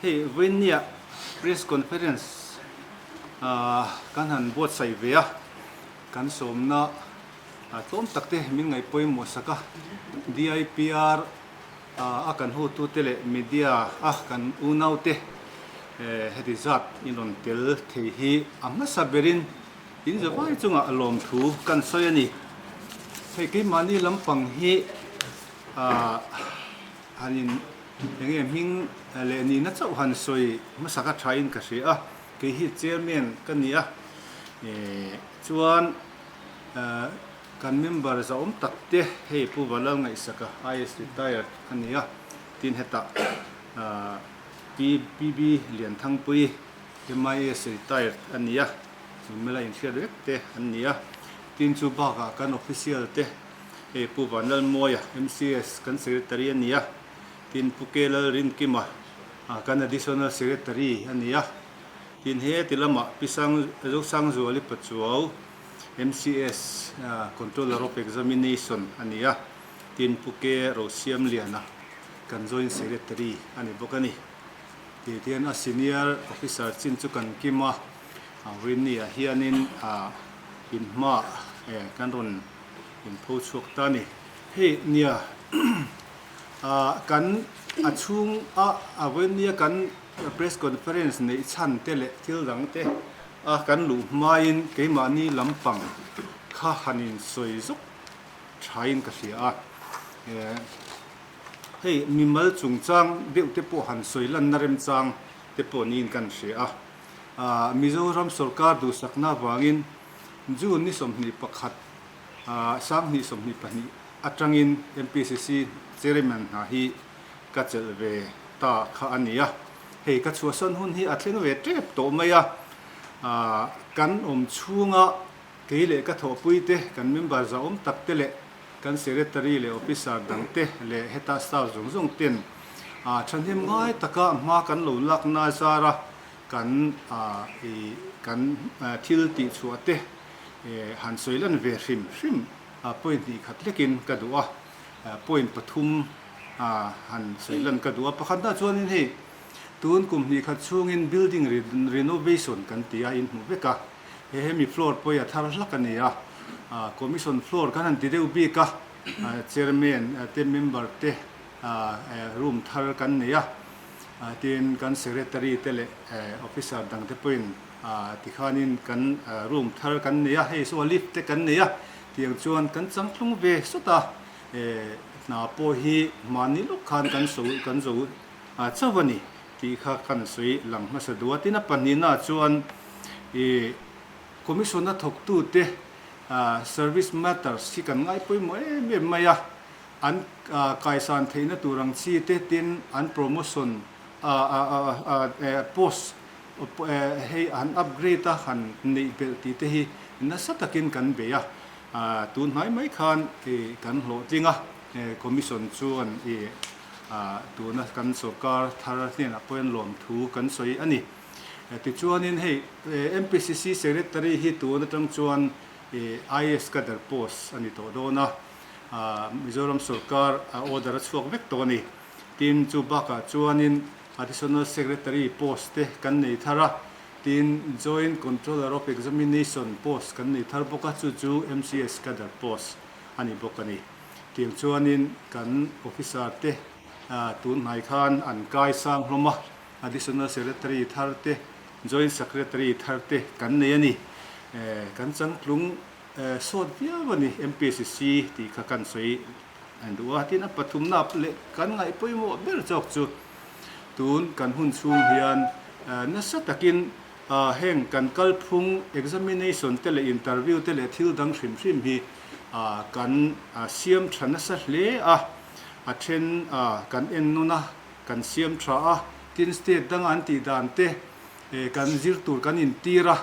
Hei vawiinnia press conference kan han buatsaih ve a, kan sawmna tlawm tak te min ngaih pawimawh sak a, DIPR a kan hotute leh media a kan unaute heti zat in rawn tel thei hi a hmasa berin in zavai chungah lawmthu kan sawi a ni. Hei keimahni lampang hi han in eng nge hming leh nihna chauh han sawi hmasa ka thain ka hria a, kei hi chairman ka ni a, chuan kan member zahawm tak te hei Pu Valal Ngaihsaka IS retired a ni a, tin hetah Pi PB Lianthangpui MIS retired a ni a, Nunmela inhriat vek te an ni a, tin chu bakah kan official te Hei Pu Vanlalmawia, MCS, kan Secretary a ni a, tin Pu K Lalrinkima, kan Additional Secretary a ni a, tin heti lamah Pi Zosangzuali Pachuau, MCS, Controller of Examination a ni a, tin Pu K Rosiamliana, kan Joint Secretary a ni bawk a ni. Tih hian a Senior Officer chin chu kan kim a, Rinni-ah hianin inhma kan rawn In pho chhuak ta ni. Hei nia kan a chhung a a vawinia kan press conference neih chhan te leh thil dang te a kan luh hmain keimahni lampang kha han in sawi zawk thain ka hria a. Hei mimal chungchang deuh te pawh han sawi lanna remchang te pawh niin kan hria a. Mizoram sorkar duhsakna avangin June ni 21 2022 atangin MPCC Chairman hna hi ka chelh ve ta kha a ni a, hei ka chhuahsan hun hi a thleng ve tep tawh mai a, kan awm chhunga kei leh ka thawhpuite, kan member zahawm tak te leh kan secretary leh officer dang te leh heta staff zawng zawng ten thahnem ngai taka hma kan lo lakna zara Kan kan thil tih chhuah te han sawi lan ve hrim hrim point hnih khat hlekin ka duh a, point pathum han sawi lan ka duh a. Pakhatna chuanin hei tun kum hnih khat chhungin building renovation kan ti a, in hmuh vek a, he hemi floor pawh hi a thar hlak a ni a, commission floor kan han ti deuh bik a, chairman te member te room thar kan nei a. Tin, kan Secretary te leh Officer dang te pawhin tikhanin kan room thar kan nei a, hei saw lift te kan nei a, tiang chuan kan changtlung ve sawt a, hna pawh hi mahni lawk khan kan so kan zo chauh a ni tih kha kan sawi lang hmasa duh a. Tin, a pahnihna chuan ih Commission a thawktute service matters hi kan ngai pawimawh em em mai a, An kaisan theihna tur ang chi te tin an promotion post hei an upgrade a han neih belh tih te hi nasa takin kan bei a, tun hnai mai khan kan hlawhtling a, commission chuan tuna kan sorkar thar hnenah pawh hian lawmthu kan sawi a ni. Tichuanin hei MPCC secretary hi tun atang chuan IAS cadre post a ni tawh dawn a. Mizoram sorkar order a chhuak vek tawh a ni. Tin, chu bakah chuanin Additional Secretary post te kan nei thar a, tin Joint Controller of Examination post kan nei thar bawk a, chu chu MCS cadre post a ni bawk a ni. Tiang chuanin kan officer te tun hnai khan an kai sang hlawm a, Additional Secretary thar te, Joint Secretary thar te kan nei a ni. Kan changtlung Sawt viau a ni, MPCC tih kha kan sawi duh a, tin a pathumna leh kan ngaih pawimawh ber chawk chu tun kan hun chhung hian nasa takin heng kan kalphung examination te leh interview te leh thil dang hrim hrim hi kan siam tha nasa hle a, a then kan en nawn a, kan siam tha a, tin state danga an tih dan te kan zir tur kan intir a.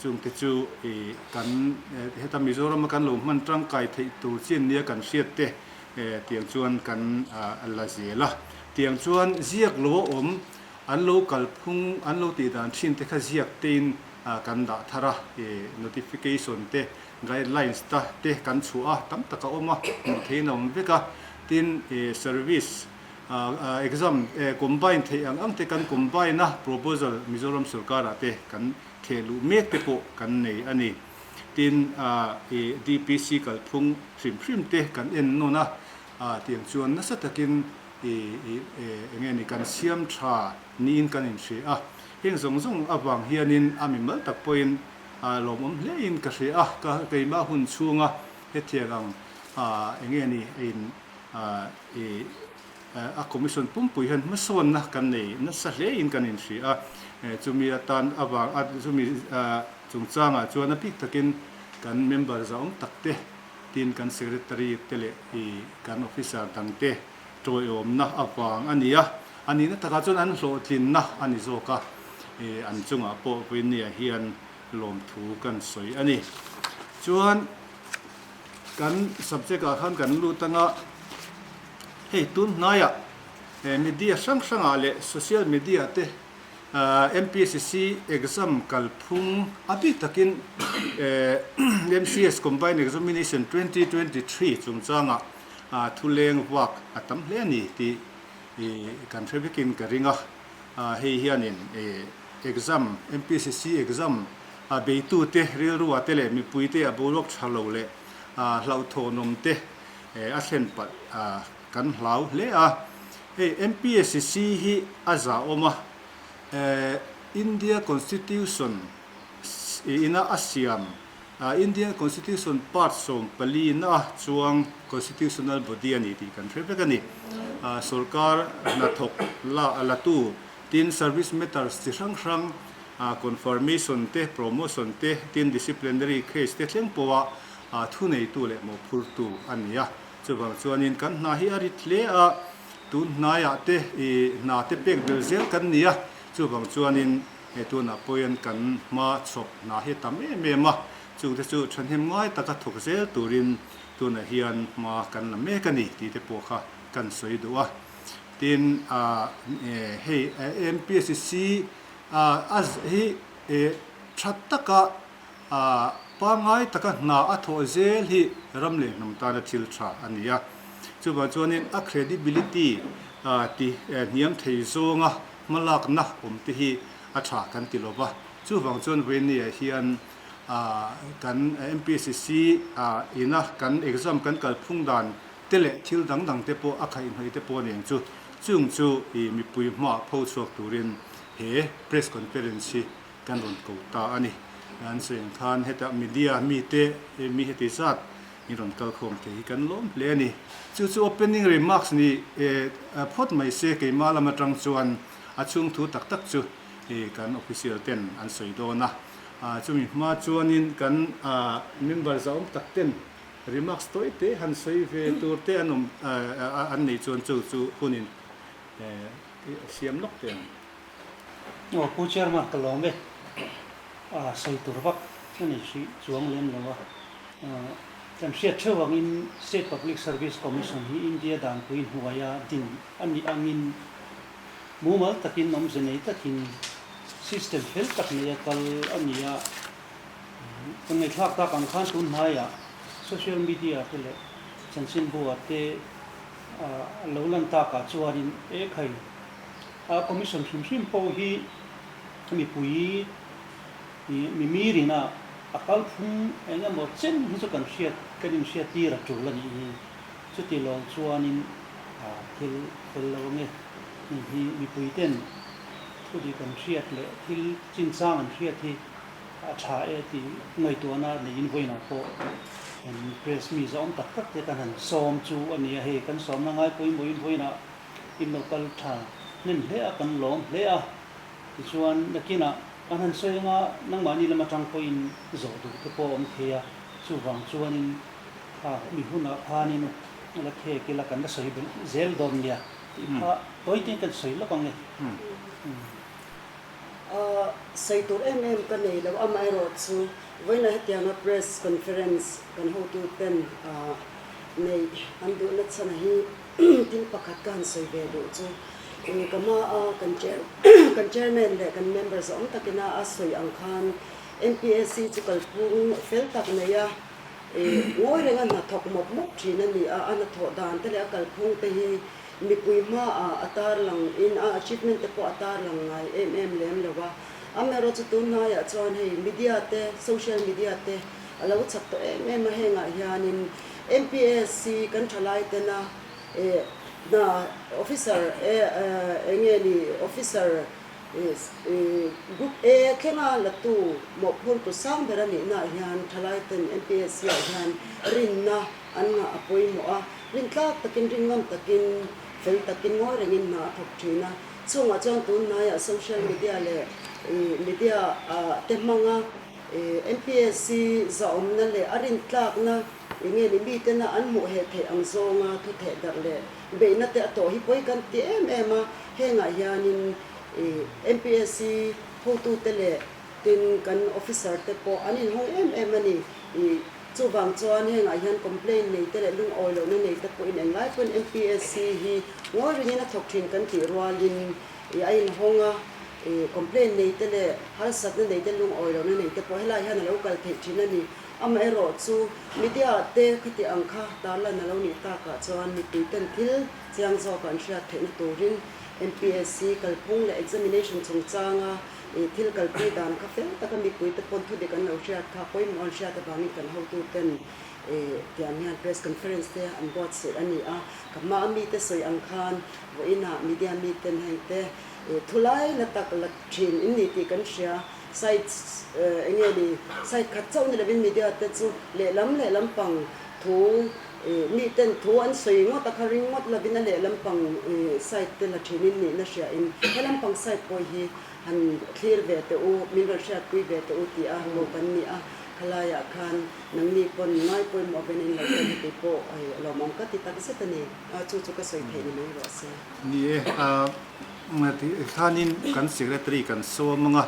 Chungte chu kan heta Mizorama kan lo hman tangkai theih tur chin nia kan hriat te tiang chuan kan la zel a. Tiang chuan ziak lo a awm, an lo kalphung, an lo tih dan thin te kha ziak tein kan dah thar a, notification te, guidelines ta te kan chhuah a, tam tak a awm a, hmuh theihin a awm vek a. Tin, service. Exam combine theih ang ang te kan combine a, proposal Mizoram sorkarah te kan theh luh mek te pawh kan nei a ni. Tin, i DPC kalphung hrim hrim te kan en nawn a, tiang chuan nasa takin i enge ni kan siam tha niin kan inhria a. Heng zawng zawng avang hianin a mimal tak pawhin lawmawm hlein ka hria a, ka keimah hun chhunga hetiang ang enge ni in I a commission pumpui hian hmasawnna kan nei nasa hlein kan inhria a, chumi atan avang a chumi chungchangah chuan a bik takin kan member zahawm tak te tin kan secretary te leh i kan officer dang te tawiawmna avang a ni a, a nihna takah chuan an hlawhtlinna a ni zawk a, an chungah pawh vawinia hian lawmthu kan sawi a ni. Chuan. Kan subject ah khan kan lut anga, hei tun hnaiah media hrang hrangah leh social media te MPSC exam kalphung a bik takin MCS Combined Examination 2023 chungchangah thuleng vak a tam hle a ni tih kan hre vekin ka ring a. Hei hianin exam, MPSC exam A beitute rilrua te leh mipuite a boruak tha lo leh hlauhthawnawm te a thlen palh kan hlau hle a. Hei MPSC hi a zahawm a, India Constitution ina a siam Indian Constitution Part 14 na chuang Constitutional Body a ni tih kan hre vek a ni. Sorkar hnathawk la latu tin service matters chi hrang hrang Confirmation te, promotion te, tin disciplinary case te thleng pawha thuneitu leh mawhphurtu a ni a. Chuvang chuanin kan hna hi a rit hle a, tun hnaiah te i hna te pek belh zel kan ni a, chuvang chuanin he tunah pawhin kan hma chhawp hna hi a tam em em a, chungte chu thahnem ngai taka thawk zel turin tunah hian hma kan la mek a ni tih te pawh kha kan sawi duh a. Tin, hei MPSC A hi tha taka pangngai taka hna a thawh zel hi ram leh hnam tana thil tha a ni a. Chuvang chuanin a credibility ti hniam thei zawnga hmalakna awm te hi a tha kan ti lo va. Chuvang chuan Venia hian kan MPSC ina kan exam kan kalphung dan te leh thil dang dang te pawh a khaihhnawih te pawh nen chu chung chu i mipui hmaah pho chhuak turin he press conference hi kan rawn ko ta a ni. An sawi ang khan heta media mite mi heti zat in rawn kal khawm thei hi kan lawm hle a ni. Chu chu opening remarks ni phawt mai se keimah lam atang chuan a chhung thu tak tak chu kan official ten an sawi dawn a. Chumi hma chuanin kan member zahawm tak ten Remarks tawi te han sawi ve tur te an awm an nei chuan chu chu hunin siam lawk teh ang. Aw Pu Chairman ka lawm e. A sawi tur vak a nei hrih chuang lem lo a. Kan hriat theuh angin State Public Service Commission hi India danpui hnuaia din a nih angin mumal takin awmze nei takin system fel tak neia kal a ni a. Kan ngaihthlak tak ang khan tun hnaiah social media te leh chanchinbu-ah te a lo lan takah chuanin e khai a commission hrim hrim pawh hi mipui mimirin a a kalphung eng emaw chen hi chu kan hriat kan inhriat tir a tul a nih hi. Chuti lo chuanin thil fel lo ange hei hi mipui ten thu dik an hriat leh thil chinchang an hriat hi A tha e tih ngaihtuahna neiin vawiinah pawh kan press mi zawm tak tak te kan han sawm chu a ni a, hei kan sawmna ngai pawimawhin vawiinah in lo kal tha hnem hle a, kan lawm hle a, tichuan nakinah kan han sawi anga nangmahni lam atang pawhin zawh duh te pawh a awm thei a, chuvang chuanin kha mi hunah khanin la khek ila kan la sawi belh zel dawn nia tih kha tawi te kan sawi lawk ang e. Sawi tur em em ka nei lo, amaherawhchu vawiina hetianga press conference kan hotuten neih an duhna chhan hi thil pakhat ka han sawi ve duh chu ka hmaa kan kan chairman leh kan member zawng takina a sawi ang khan MPSC chu kalphung fel tak nei a, ngawi renga hnathawk mawp mawp thin a ni a, a hnathawh dan te leh a kalphung te hi. mipui hmaah a tarlang in a achievement te pawh a tarlang ngai em em lem lo a. Amaherawhchu tun hnaiah chuan hei media te, social media te a lo chak tawh em em a, hengah hianin MPSC kan thalai tena eh hna officer eng nge ni officer Group A thlenga latu mawhphurtu sang ber a nihnaah hian thalaiten MPSC-ah hian rinna an ngah a pawimawh a, rintlak takin, rinngam takin, fel takin ngawi rengin hna a thawk thin a. Chungah chuan tunhnaiah social media leh media te hmanga MPSC zahawmna leh a rintlakna enge ni mitena an hmuh heh theih ang zawnga thu theh darh leh Beihna te a tawh hi pawi kan ti em em a, hengah hianin MPSC hotute leh tin kan officer te pawh an inhawng em em a ni. Chuvang chuan hengah hian complaint nei te leh lungawi lohna nei te pawhin englai pawhin MPSC hi ngawi ringin a thawk thin kan tih rualin a inhawng a, complaint nei te leh harsatna nei te lungawi lohna nei te pawh helai hian a lo kal theih thin a ni. Amaherawh chu media te khati ang kha tarlan a lo nih takah chuan mipui ten thil chiang zawk an hriat theihna turin MPSC kalphung leh examination chungchanga thil kalpui dan kha fel taka mipui te pawn thudik an lo hriat kha pawimawh an hriat avangin kan hotu ten tiang hian press conference te an buatsaih a ni a. Ka hma a mite sawi ang khan vawiinah media miten heng te thulai la tak la thin in ni tih kan hria. Site eng nge ni, site khat chauh ni lovin media te chu lehlam lehlam pang thu mi ten thu an sawi ngawt a kha ring ngawt lovin a lehlam pang site te la thinin nihna hriain helam pang site pawh hi han thlir ve teh u, min rawn hriatpui ve teh u tih a ko kan ni a, khalaiah khan nangni pawn ngai pawimawh ven in lo tel hi kei pawh lawmawm ka ti tak zet a ni, chu chu ka sawi theih ni mai rawh se. Ni e, Khanin kan secretary kan sawm anga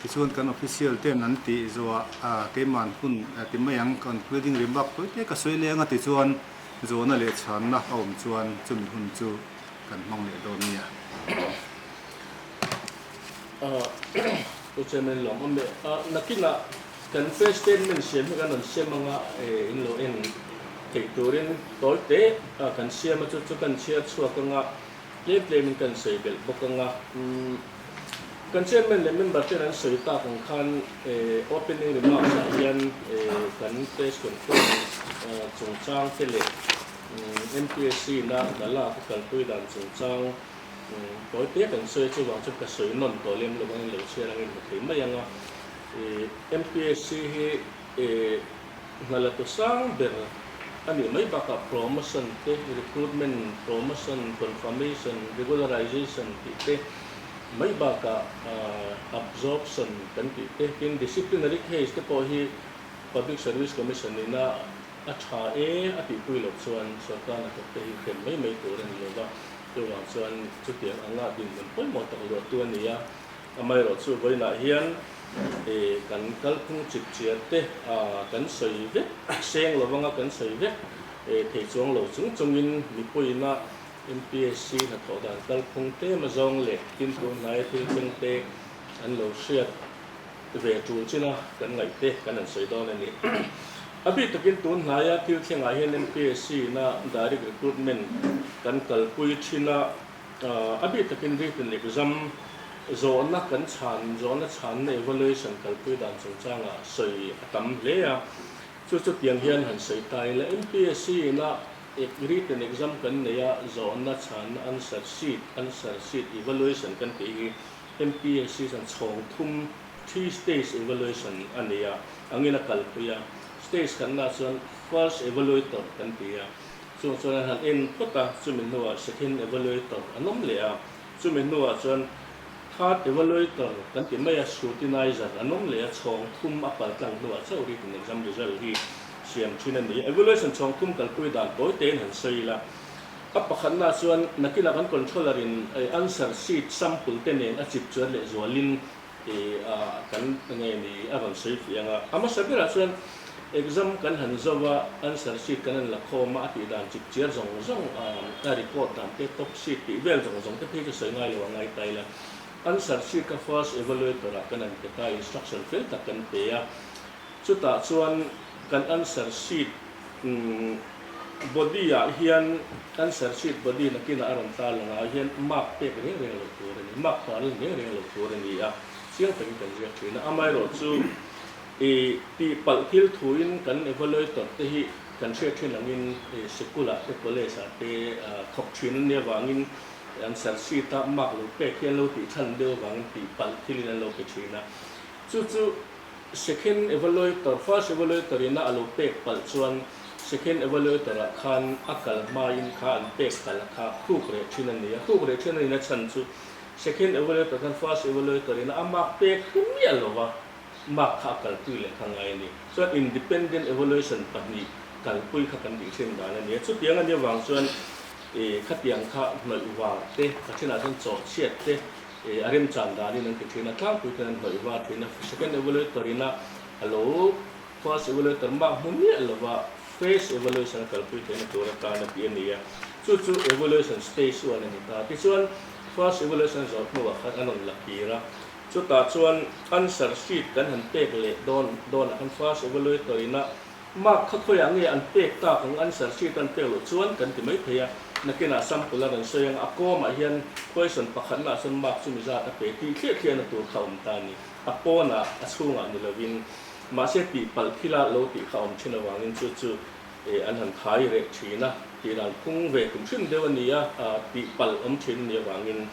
tichuan kan official ten an tih zawhah keimah hun ti mai ang concluding remark tawi te ka sawi leng a tichuan zawhna leh chhanna a awm chuan chumi hun chu kan hmang leh dawn nia. Pu Chairman lawm awm e. Nakinah kan press statement siam hi kan rawn siam anga in lo en theih turin tawi te kan siam a chu chu kan chhiar chhuak anga Tlem tlemin kan sawi belh bawk ang a, kan chairman leh member ten an sawi tak ang khan opening remarks ah hian kan press conference chungchang te leh MPSC na hna lak a kalpui dan chungchang tawi te kan sawi a, chuvang chuan ka sawi nawn tawh lem lo angin lo chhiar angin hmu thei mai ang a. MPSC hi Hna la tu sang ber a nih mai bakah promotion te, recruitment, promotion, confirmation, regularization tih te mai bakah absorption kan tih te, tin disciplinary case te pawh hi Public Service Commission ina a tha e a tihpui loh chuan sorkar hnathawk te hi hrem mai mai tur a ni lova, chuvang chuan chutiang anga dinhmun pawimawh tak luahtu a ni a. Amaherawhchu vawiinah hian kan kalphung chip chiar te kan sawi vek seng lo anga kan sawi vek thei chuang lo chung chungin mipuiina MPSC hnathawh dan kalphung tlem azawng leh tin tunhnaia thil thleng te an lo hriat ve tul chin a kan ngaih te kan han sawi dawn a ni. A bik takin tunhnaia thil thlengah hian MPSC ina direct recruitment kan kalpui thin a, A bik takin written exam zawhna kan chhan, zawhna chhanna evaluation kalpui dan chungchangah sawi a tam hle a. Chu chu tiang hian han sawi ta ila, MPSC ina written exam kan nei a, zawhna chhanna answer sheet, answer sheet evaluation kan tih hi MPSC chuan chhawng thum, three stage evaluation a nei a, angin a kalpui a. Stage khatnaah chuan first evaluator kan ti a. Chung chuan an han en phawt a, chumi hnuah second evaluator an awm leh a, chumi hnuah chuan third evaluator kan ti mai a, scrutinizer an awm leh a, chhawng thum a pal tlang hnuah chauh written exam result hi siam thin a ni. Evaluation chhawng thum kalpui dan tawi tein han sawi ila, a pakhatnaah chuan nakinah kan controller in answer sheet sample te nen a chip chuan leh zualin kan nge ni a rawn sawi fih ang a, a hmasa berah chuan exam kan han zo a, answer sheet kan han la khawm a, a tih dan chip chiar zawng zawng a record dan te top sheet tih vel zawng zawng te phei chu sawi ngai lo a ngai ta ila, answer sheet kha first evaluator ah kan han pe ta, instruction fel tak kan pe a, chutah chuan kan answer sheet. Body ah hian answer sheet body nakinah a rawn tarlang ah hian mark pek reng reng loh tur a ni, mark tarlan reng reng loh tur a ni a, chiang takin kan ziak thin a. Amaherawhchu i tihpalh thil thuin kan evaluator te hi kan hriat thin angin sikul ah te college ah te thawk thin an nih avangin answer sheet a mark lo pek hi an lo tih chhan deuh avangin tihpalh thilin an lo pe thin a. Chu chu Second evaluator, first evaluator ina a lo pek palh chuan second evaluator ah khan a kal hmain kha an pek palh a kha hruk reh thin a ni a. Hruk reh thin a nihna chhan chu second evaluator khan first evaluator ina a mark pek hre miah lo va, mark kha a kalpui leh kha ngai a ni. Chuan independent evaluation pahnih kalpui kha kan tih thin dan a ni a. Chutiang a nih avang chuan khatiang kha hnawih var te, a thenah chuan chawhchhiat te, A remchan danin an ti thin a, tlangpui ten an hnawih var thin a, second evaluator ina a lo first evaluator mark hmu miah lova first evaluation a kalpui theihna tur atan a ti a ni a, chu chu evaluation stage one a ni ta. Tichuan first evaluation zawh hnuah khan an rawn la kir a, chutah chuan answer sheet kan han pek leh dawn dawnah khan first evaluator ina Mark kha khawiah nge an pek tak ang answer sheet an pek loh chuan kan ti mai thei a, nakinah sample a rawn sawi ang a kawmah hian question pakhatnaah chuan mark chu mi zat a pe tih thliah thliahna tur kha a awm ta a ni. A pawnah a chhungah ni lovin mahse tihpalh thila lo tih kha a awm thin avangin chu chu an han thai reh thin a, tih dan phung ve tum hrim deuh a ni a, tihpalh awm thin a nih avangin.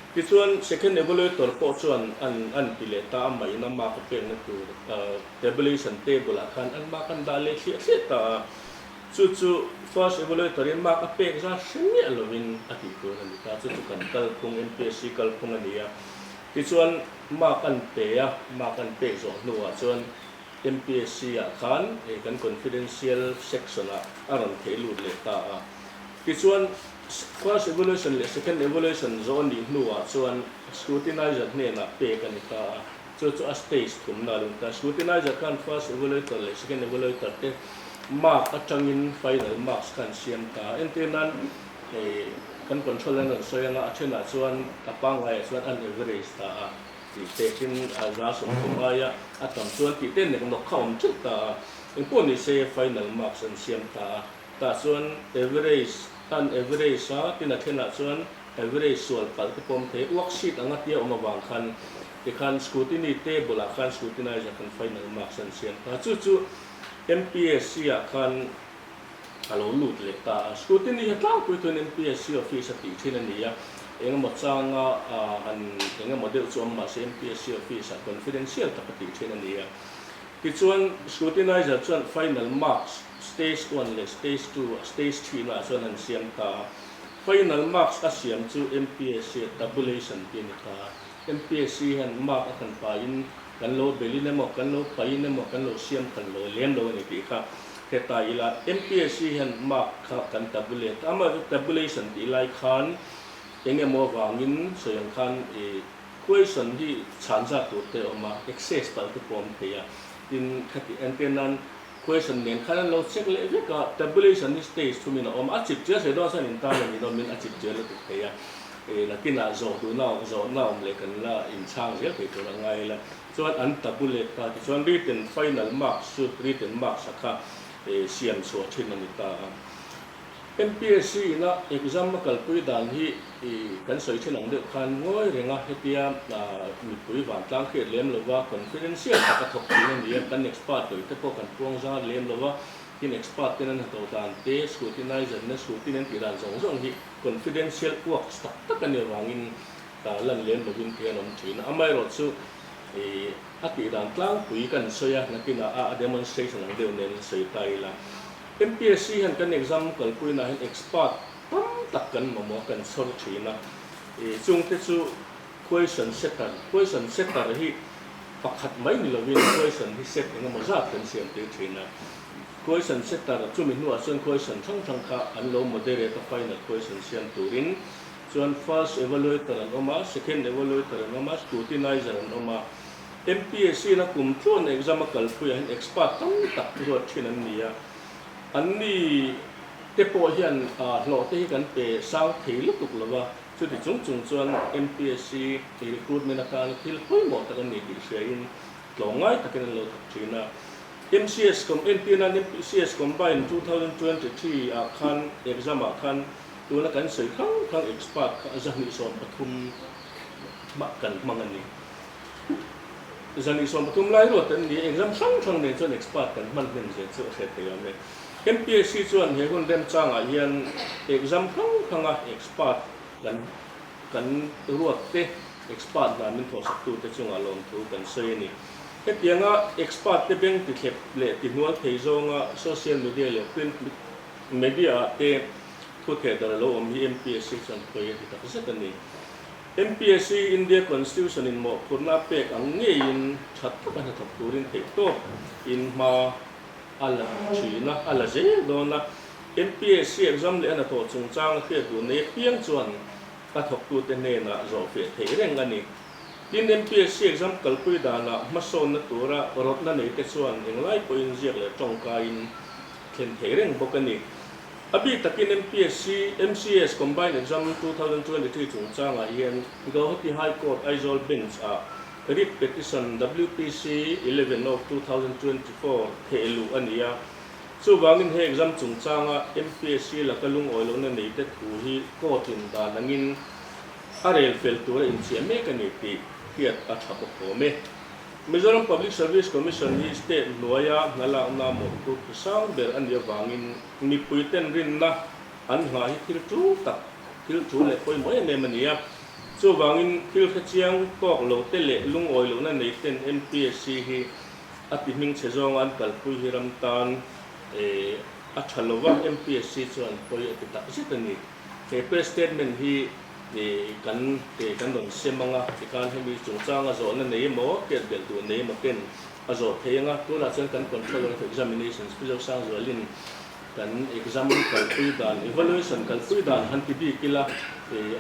Tichuan second evaluator pawh chuan an an ti leh ta a, mahina mark a pekna tur Tabulation table ah khan an mark an dah leh thliah thliah ta a, chu chu first evaluator in mark a pek zat hre miah lovin a tih tur a ni ta, chu chu kan kalphung MPSC kalphung a ni a. Tichuan mark an pe a, mark an pek zawh hnuah chuan MPSC ah khan kan confidential section ah a rawn theih lut leh ta a. Tichuan first evaluation leh second evaluation zawh a nih hnuah chuan scrutinizer hnenah pek a ni ta a. Chu chu a stage thumna a lung ta. Scrutinizer khan first evaluator leh second evaluator te mark atangin final marks kha an siam ta. Entir nan hei kan control an rawn sawi anga a thenah chuan a pangaiah chuan an average ta a tih te tin a 30% aia a tam chuan tih te nek nawk kha a awm teuh ta a. Engpawh ni se final marks an siam ta a. Tah chuan average an average a tin a thenah chuan average sual palh te pawm thei worksheet anga tia awm avang khan Tikhan scrutiny table ah khan scrutinizer khan final marks an siam ta. Chu chu MPSC ah khan a lo lut leh ta a. Scrutiny hi tlangpui thuin MPSC office a tih thin a ni a. Engemaw changa han engemaw deuh chu awm mahse MPSC office ah confidential tak a tih thin a ni a. Tichuan scrutinizer chuan final marks stage one leh stage two, stage three naah chuan han siam ta a. Final marks a siam chu MPSC tabulation tih a ni ta a. MPSC hian mark a kan pahin kan lo belin emaw, kan lo pahin emaw, kan lo siam khan lo lem lo a ni tih kha hre ta ila. MPSC hian mark kha kan tabulate a, amaherawhchu tabulation tih lai khan eng emaw avangin sawi ang khan i question hi chhan zat tur te a awm a, excess palh te pawh a awm thei a, tin khati entir nan question nen khan an lo check leh vek a, tabulation hi stage thumin a awm a, a chip chial hle dawn chuan intan a ninawmin a chip chial lutuk thei a. Nakinah zawh duhna awm zawhna awm leh kan la inchhang zel thei tur a ngai ila. Chuan an tabulate ta tichuan written final marks chu written marks a kha siam chhuah thin a ni ta a. MPSC ina exam a kalpui dan hi kan sawi thin ang deuh khan ngawi reng a, hetia mipui vantlang hriat lem lova confidential tak a thawk thin a ni a, kan expert lawih te pawh kan puang zar lem lova, tin expert ten an hnathawh dan te, scrutinizer na scrutiny an tih dan zawng zawng hi Confidential works tak tak a nih avangin lan lem lovin thei an awm thin a. Amaherawhchu ih a tih dan tlangpui kan sawi a, nakinah a demonstration ang deuh nen sawi ta ila. MPSC hian kan exam kalpuinaah hian expert tam tak kan mamawh a, kan chhawr thin a. Ih chungte chu question setter, question setter hi pakhat mai ni lovin question hi set engemaw zat kan siam tir thin a. Question setter chumi hnuah chuan question hrang hrang kha an lo moderate a final question siam turin chuan first evaluator an awm a, second evaluator an awm a, scrutinizer an awm a. MPSC in a kum tluan exam a kalpui ah hian expert tam tak ruat thin an ni a. An ni te pawh hian hlawh te hi kan pe sang thei lutuk lo va, chuti chung chung chuan MPSC recruitment atana thil pawimawh tak an ni tih hriain tlawmngai takin an lo thawk thin a. MCS com entirna MCS Combine 2023 ah khan exam ah khan tuna kan sawi hrang hrang expert kha 230 mah kan hmang a ni. 230 lai ruat an ni a, exam hrang hrang nen chuan expert kan hman hnem zel chu a hriat thei awm e. MPSC chuan he hun remchangah hian exam hrang hranga expert kan kan ruat te, expert hna min thawhsaktute chungah lawmthu kan sawi a ni. Hetianga expert te beng tithlep leh tihnual thei zawnga social media leh print media ah te thu theh darh a lo awm hi MPSC chuan pawi a ti tak zet a ni. MPSC India Constitution in mawhphurhna a pek ang ngeiin that taka hnathawk turin theihtawp in hma a la thin a, a la zel dawn a. MPSC exam leh a hnathawh chungchang a hriat duh nei apiang chuan a thawktute hnenah zawhfiah theih reng a ni. Tin, MPSC exam kalpui danah hmasawnna tura rawtna neite chuan englai pawhin ziak leh tawngkaiin thlen thei reng bawk a ni. A bik takin MPSC, MCS Combined Exam 2023 chungchangah hian Gauhati High Court Aizawl Bench-ah Writ Petition WPC 11 of 2024 thehluh a ni a. Chuvangin he exam chungchanga MPSC laka lungawi lohna neite thu hi court-in dan angin A rel fel tura inchiah mek a ni tih hriat a tha bawk awm e. Mizoram Public Service Commission hi state hnuaia hna lakna mawhphurtu sang ber a nih avangin mipui ten rinna an nghah hi thil tul tak, thil tul leh pawimawh em em a ni a. Chuvangin thil hrechiang tawk lo te leh lungawi lohna nei ten MPSC hi a ti hmingchhe zawnga an kalpui hi ram tan a tha lova, MPSC chuan pawi a ti takzet a ni. He press statement hi kan kan rawn sem ang a, tikhan hemi chungchanga zawhna nei emaw, hriat belh duh nei emaw ten a zawh thei ang a. Tunah chuan kan Controller of Examinations Pu Zosangzualin kan exam kalpui dan, evaluation kalpui dan han ti bik ila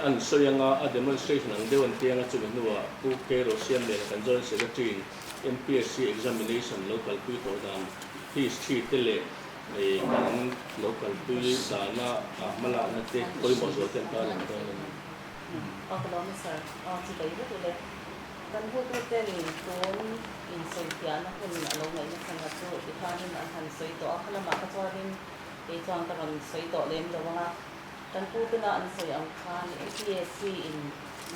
an sawi ang a, a demonstration ang deuh an ti ang a, chumi hnuah Pu K Rosiamliana kan Joint Secretary in MPSC examination lo kalpui tawh dan history te leh Hei kan lo kalpui dana hmalakna te pawimawh zual ten ta lang dawn a ni. Aw ka lawm e sir. Aw chi bai vek ule. Kan hotuten tun insawifiahna hun a lo ngaihna chhan kha chu tikhanin an han sawi tawh a, khalamah kha chuanin kei chuan ka rawn sawi tawh lem lo ang a. Kan putena an sawi ang khan MPSC in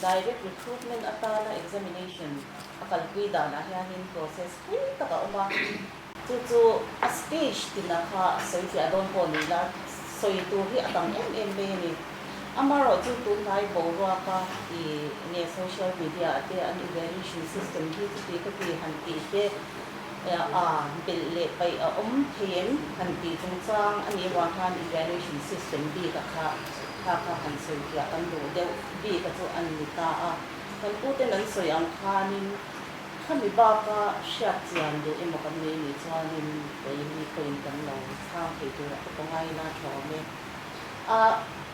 direct recruitment atana examination a kalpui danah hianin process thui tak a awm a. Chu chu a stage tina kha sawi fiah dawn pawh ni la, sawi tur hi a tam em em mai a ni. Amaherawh chu tunlai boruaka i nge social media ah te an evaluation system hi chuti khati han tih te a belh leh paih a awm thei em han tih chungchang a nih avang khan evaluation system bik a kha kha kha han sawi fiah kan duh deuh bik a chu a ni ta a. Kan puten an sawi ang khanin Khami baka hriat chian duh emaw kan nei nih chuanin keini pawhin kan lo chhang thei turah te pawh ngai ila tha awm e. A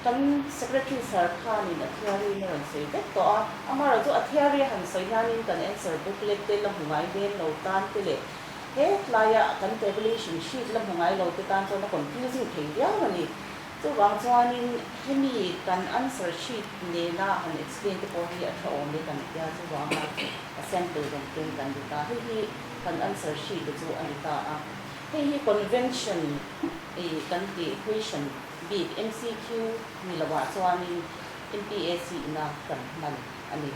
kan Secretary Sir khanin a theory in a rawn sawi vek tawh a, amaherawh chu a theory a han sawi hianin kan answer booklet te la hmu ngai lem lo tan te leh he tlaia kan tabulation sheet la hmu ngai lo te tan chuan a confusing thei viau a ni. Chuvang chuanin hemi kan answer sheet nena han explain te pawh hi a tha awm e kan tia, chuvanga a sample rawn ken kan ni ta. Hei hi kan answer sheet te chu a ni ta a. Hei hi convention ih kan tih question bik MCQ ni lovah chuanin MPSC ina kan hman a ni.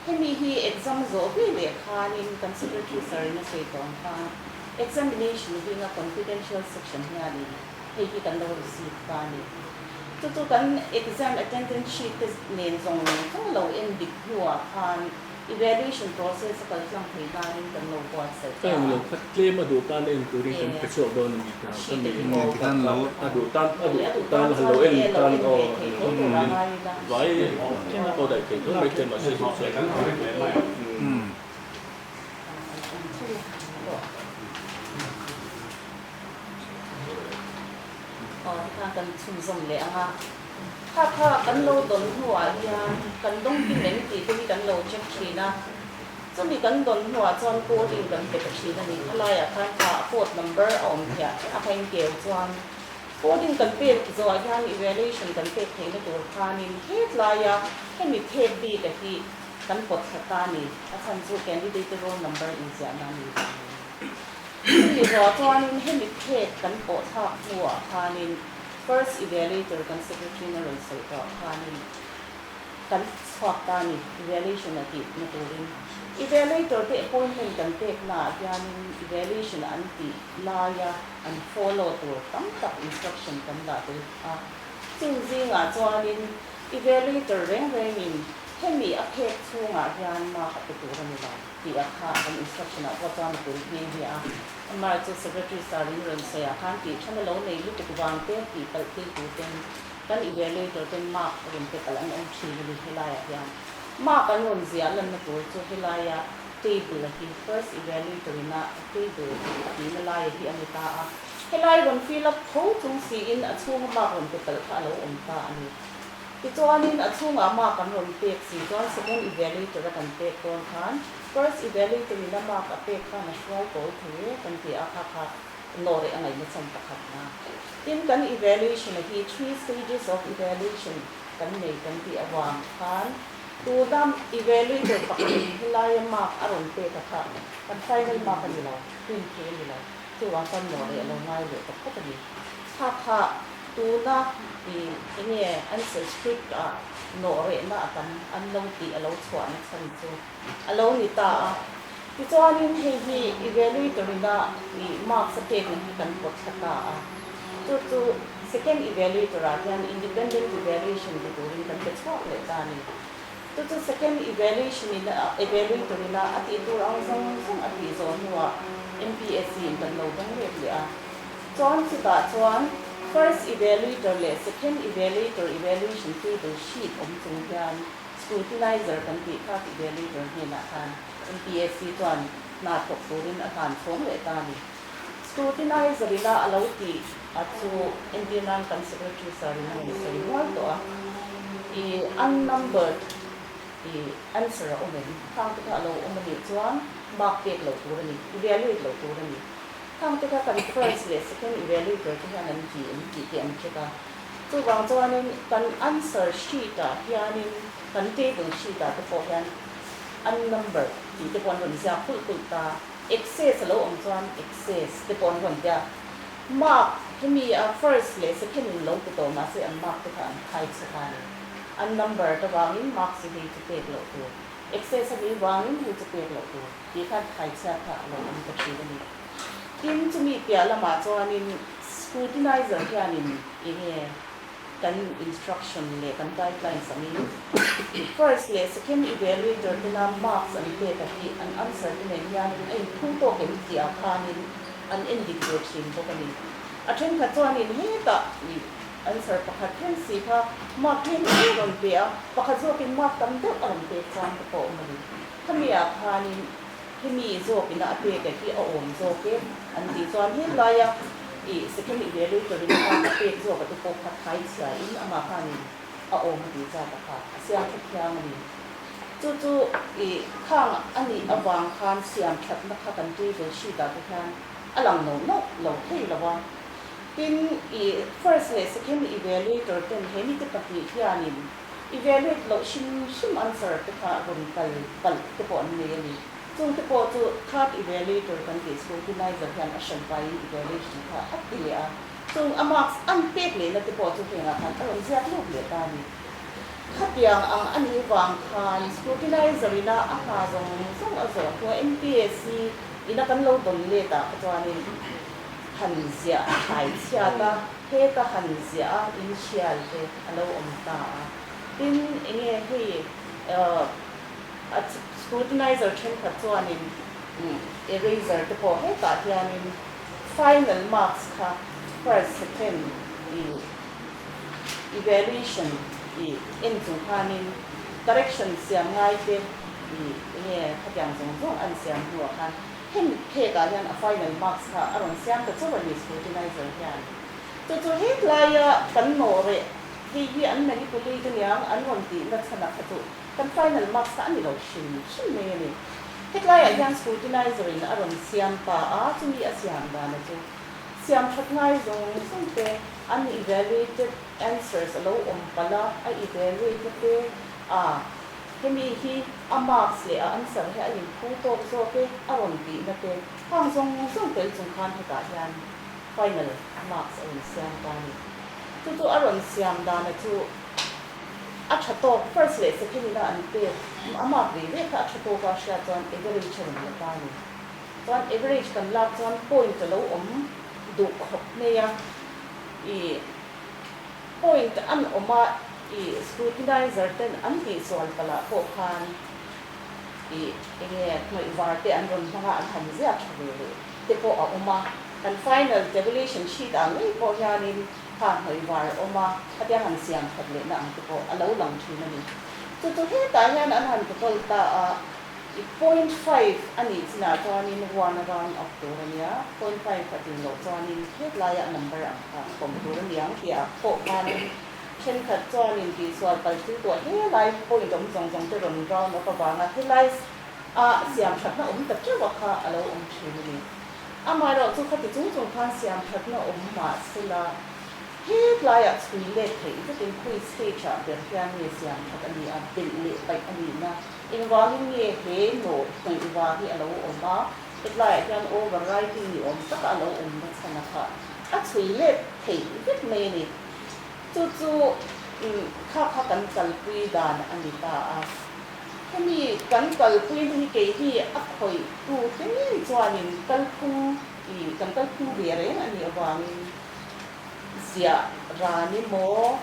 Hemi hi exam zawh ve leh khanin kan secretary sir in a sawi tawh ang khan examination zinga confidential section hianin Hei hi kan lo receive ta a ni. Chu chu kan exam attendance sheet te nen zawng zawng lo en dik hnuah khan evaluation process a kal tlang thei nain kan lo buatsaih ta a. Eng lo kha tlem a duh tan en turin kan pe chhuak dawn a ni ta. Ka mi a duh tan a duh tan a lo en tan aw vai aw daih thei tho mai tlem a se duh chuan. Aw tikhan kan chhunzawm leh ang a, kha kha kan lo dawn hnuah hian kan dawng kim em tih te hi kan lo check thin a, chumi kan dawn hnuah chuan coding kan pe ta thin a ni, khalaiah khan kha a code number a awm thiah a kha in keu chuan coding kan pek zawhah hian evaluation kan pek theihna tur khanin hetlaia hemi phek bik a hi kan pawt thla ta a ni, a chhan chu candidate roll number inziahna a ni vangin. Chumi zawh chuanin hemi phek kan pawh thlak hnuah khanin first evaluator kan secretary-in a rawn sawi tawh khanin kan chhuak ta a ni, evaluation a tih na turin. Evaluator te appointment kan pek naah hianin evaluation an tih laia an follow tur tam tak instruction kan dah tel a. Chung zingah chuanin evaluator reng rengin hemi a phek chhungah hian mark a pe tur a ni lo tih a kha kan instruction ah pawh chuan a tel nghe nghe a. Amaherawhchu Secretary sir in rawn sawi ah khan tih than a lo nei lutuk vang te tih palh thil tur ten kan evaluator ten mark rawn pe palh an awm thin a ni helaiah hian. Mark an rawn ziah lanna tur chu helaia table a hi first evaluator ina table a tihna laia hi a ni ta a. Helai rawn fill up tho chung siin a chhunga mark rawn pe palh kha a lo awm ta a ni. Tichuanin a chhungah mark an rawn pek si chuan second evaluator a kan pek dawn khan first evaluator ina mark a pek khan a hruai kawi thei e kan ti a, kha kha nawreh a ngaihna chhan pakhat na. Tin kan evaluation a hi three stages of evaluation kan nei kan tih avang khan tuna evaluator pakhatin helaia mark a rawn pek a kha kan final mark a ni lo, print thei a ni lo. Chuvang chuan nawreh a lo ngai leh ta phawt a ni. Kha kha tuna i enge answer script ah nawhrehna a tam an lo tih a lo chhuahna chhan chu a lo ni ta a. Tichuanin hei hi evaluator ina i marks a pekna hi kan pawt thla ta a. Chu chu second evaluator ah hian independent evaluation ti turin kan pe chhuak leh ta a ni. Chu chu second evaluation ina evaluator ina a tih tur ang zawng zawng a tih zawh hnuah MPSC in kan lo dawng let leh a. Chuan chutah chuan first evaluator leh second evaluator evaluation table sheet awm chung hian scrutinizer kan tih kha evaluator hnenah khan MPSC chuan hna thawk turin a hlan chhawng leh ta a ni. Scrutinizer ina a lo tih a chu entir nan kan secretary sir in a rawn sawi nual tawh a, i unnumbered i answer a awm em? Khang te kha a lo awm a nih chuan mark pek loh tur a ni, evaluate loh tur a ni. Khang te kha kan first leh second evaluator te hian an ti em tih te an check a. Chuvang chuanin kan answer sheet ah hianin kan table sheet ah te pawh hian unnumbered tih te pawh an rawn ziak kulh kulh ta. Excess a lo awm chuan excess te pawh an rawn tia. Mark hemi a first leh second in lo pe tawh mahse an mark te kha an khai chhe ta a ni. Unnumbered avangin mark chi hei chu pek loh tur, excess a nih vangin hei chu pek loh tur tih khan khai chhiat kha a lo awm ta thin a ni. Tin, chumi piah lamah chuanin scrutinizer hianin enge kan instruction leh kan guidelines angin first leh second evaluator tena marks an pek a hi an answer te nen hianin a inphu tawk em tih ah khanin an en dik ve thin bawk a ni. A thenkhat chuanin hetah ih answer pakhat then si kha mark tlem tlem a rawn pe a, pakhat zawkin mark tam deuh a rawn pek chuan te pawh a awm a ni. Khami ah khanin hemi zawkina a pek a hi a awm zawk e an tih chuan helaia ih second evaluator in mark a pek zawk a te pawh kha thai chhia in amah khanin a awm a tih zat a kha a siam tha thiang a ni. Chu chu ih khang a nih avang khan siam thatna kha kan table sheet ah te hian a lang no no lo thei lo a. Tin ih first leh second evaluator ten he mite pahnih hianin Evaluate loh hrim hrim answer te kha rawn kal palh te pawh an nei a ni. Chung te pawh chu third evaluator kan tih scrutinizer hian a hran paiin evaluation kha a ti leh a. Chung a marks an pek lehna te pawh chu hengah khan a rawn ziak lut leh ta a ni. Khatiang ang a nih vang khan scrutinizer ina a hna zawng zawng a zawh hnuah MPSC ina kan lo dawn let ah kha chuanin han ziah thai chhiat a. Heta han ziah a inhrial te a lo awm ta a. Tin, enge hei a scrutinizer thenkhat chuanin eraser te pawh hetah hianin final marks kha first, second i evaluation i en chung khanin correction siam ngai te i enge khatiang zawng zawng an siam hnuah khan Hemi phekah hian a final marks kha a rawn siam ta chauh a ni scrutinizer hian. Chu chu hetlai a kan nawhreh hei hi an manipulate aniang an rawn tih na chhan a kha chu kan final marks kha a ni lo hrim hrim mai a ni. Hetlaiah hian scrutinizer in a rawn siam ta a, chumi a siam dan a chu siam that ngai zawng zawng te an evaluated answers a lo awm palh a, a evaluate na te a. Hemi hi a marks leh a answer hi a inphu tawk zawk e a rawn tihna te khang zawng zawng tel chung khan hetah hian final marks a rawn siam ta a ni. Chu chu a rawn siam dana chu a tha tawk first leh second ina an pek a mark ve ve kha a tha tawk a hriat chuan average a rawn la ta a ni. Chuan average kan lak chuan point a lo awm duh khawp mai a, ih point an awm a ih scrutinizer ten an tihsual palh ah pawh khan ih enge hnawih var te an rawn hmang a an han ziak tha ve leh te pawh a awm a, kan final tabulation sheet ah ngei pawh hianin kha hnawih var a awm a, khatia han siam that lehna ang te pawh a lo lang thin a ni. Chu chu hetah hian an han total ta a. I point five a nih chinah chuanin one a round up tur a nia, point five a tlin loh chuanin hetlaiah number ang kha pawm tur a niang tih ah pawh khanin thenkhat chuanin tihsual pal thil tuah helai point awm zawng zawng te rawn round up avanga helai a siam thatna awm ta teuh a kha a lo awm thin a ni. Amaherawh chu khati chung chung khan siam thatna awm mahsela hetlaiah chhui let theih vekin khawi stage ah ber hian nge siam that a ni a, belh leh paih a nihna Engvangin nge he nawh hnawih vang hi a lo awm a, hetlaiah hian overwriting ni awm taka a lo awm na chhan a kha a chhui let theih vek mai a ni. Chu chu kha kha kan kalpui dan a ni ta a. Hemi kan kalpui na hi kei hi a khawih tu te ngei chuanin kalphung ih kan kalphung ve reng a nih avangin ziah ran emaw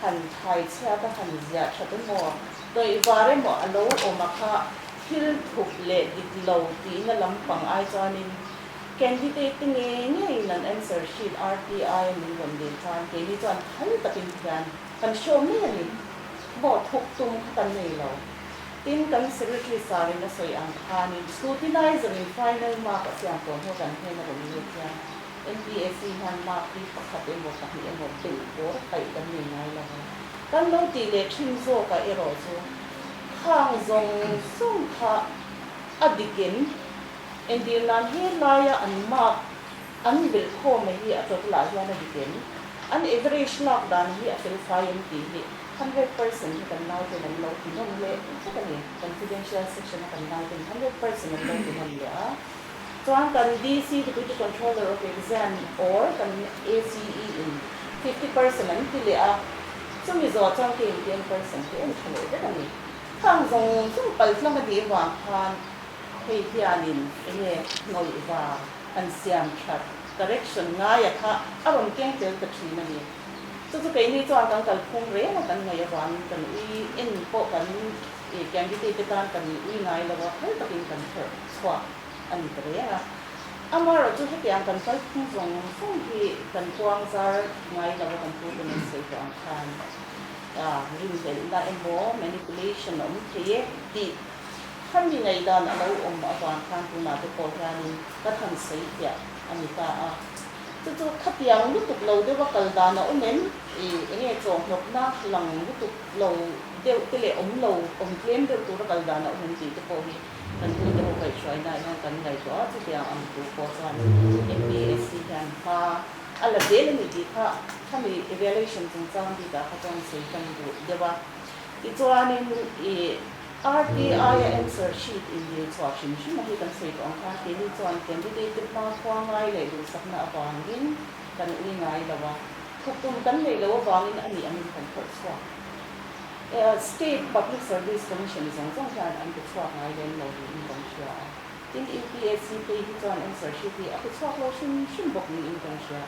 han thai chhiat a han ziah that emaw Tawih var emaw a lo awm a kha thil thup leh dik lo tihna lampang ai chuanin candidate te ngei ngeiin an answer sheet RTI a min rawn dil khan keini chuan phal takin hian kan show mai a ni. Maw thup tum kha kan nei lo. Tin, kan secretary sarin a sawi ang khanin scrutinizer in final mark a siam tawh hnu kan hnen a rawn lut hian MPSC hian mark hi pakhat emaw pahnih emaw belh bawr paih kan nei ngai lo a. Kan lo tih leh thin zawkah erawh chu khang zawng zawng kha a dikin entir nan he laia an mark an belh khawm hi a total ah hian a dikin an average lak dan hi a fel fai em tih hi 100% hi kan nauten an lo ti nawn leh vek a ni. Confidential section a kan nauten 100% an lo ti nawn leh a. Chuan kan DC, Deputy Controller of Exam, or kan ACE in 50% an ti leh a, chumi zawh chuan kei in 10% te en tha leh vek a ni. Khang zawng zawng pal tlang a nih vang khan hei hianin enge hnawih va an siam that correction ngaia kha a rawn keng tel ta thin a ni. Chu chu keini chuan kan kalphung reng a kan ngaih avangin kan ui en pawh kan I candidate te tan kan ui ngai lo a, phal takin kan kherh chhuak a ni ta reng a. Amaherawh chu hetiang kan kalphung zawng zawng hi kan kuang zar ngai lo a, kan pu ten an sawi tawh ang khan rinhlelhna emaw manipulation a awm thei e tih khami ngaihdan a lo awm avang khan tunah te pawh hianin kan han sawi fiah a ni ta a. Chu chu khatiang lutuk lo deuha kal dan a awm em? I enge chawhnawkna lang lutuk lo deuh te leh awm lo, awm tlem deuh tura kal dan a awm em tih te pawh hi kan pute ho kaihhruainaah hian kan ngaihtuah a, chutiang ang tur pawh chuan MPSC hian hma a la zel a ni tih kha khami evaluation chungchang bikah kha chuan sawi kan duh deuh a. Tichuanin i RTI a answer sheet indir chhuah hrim hrim a hi kan sawi tawh ang khan keini chuan candidate te hma khua ngai leh duhsakna avangin kan ui ngai lo a, thuptum kan neih loh avangin a nih angin kan phawrh chhuak. State Public Service Commission zawng zawng hian an pe chhuak ngai lem lo niin kan hria a. Tin, UPSC phei hi chuan answer sheet hi a pe chhuak lo hrim hrim bawk niin kan hria.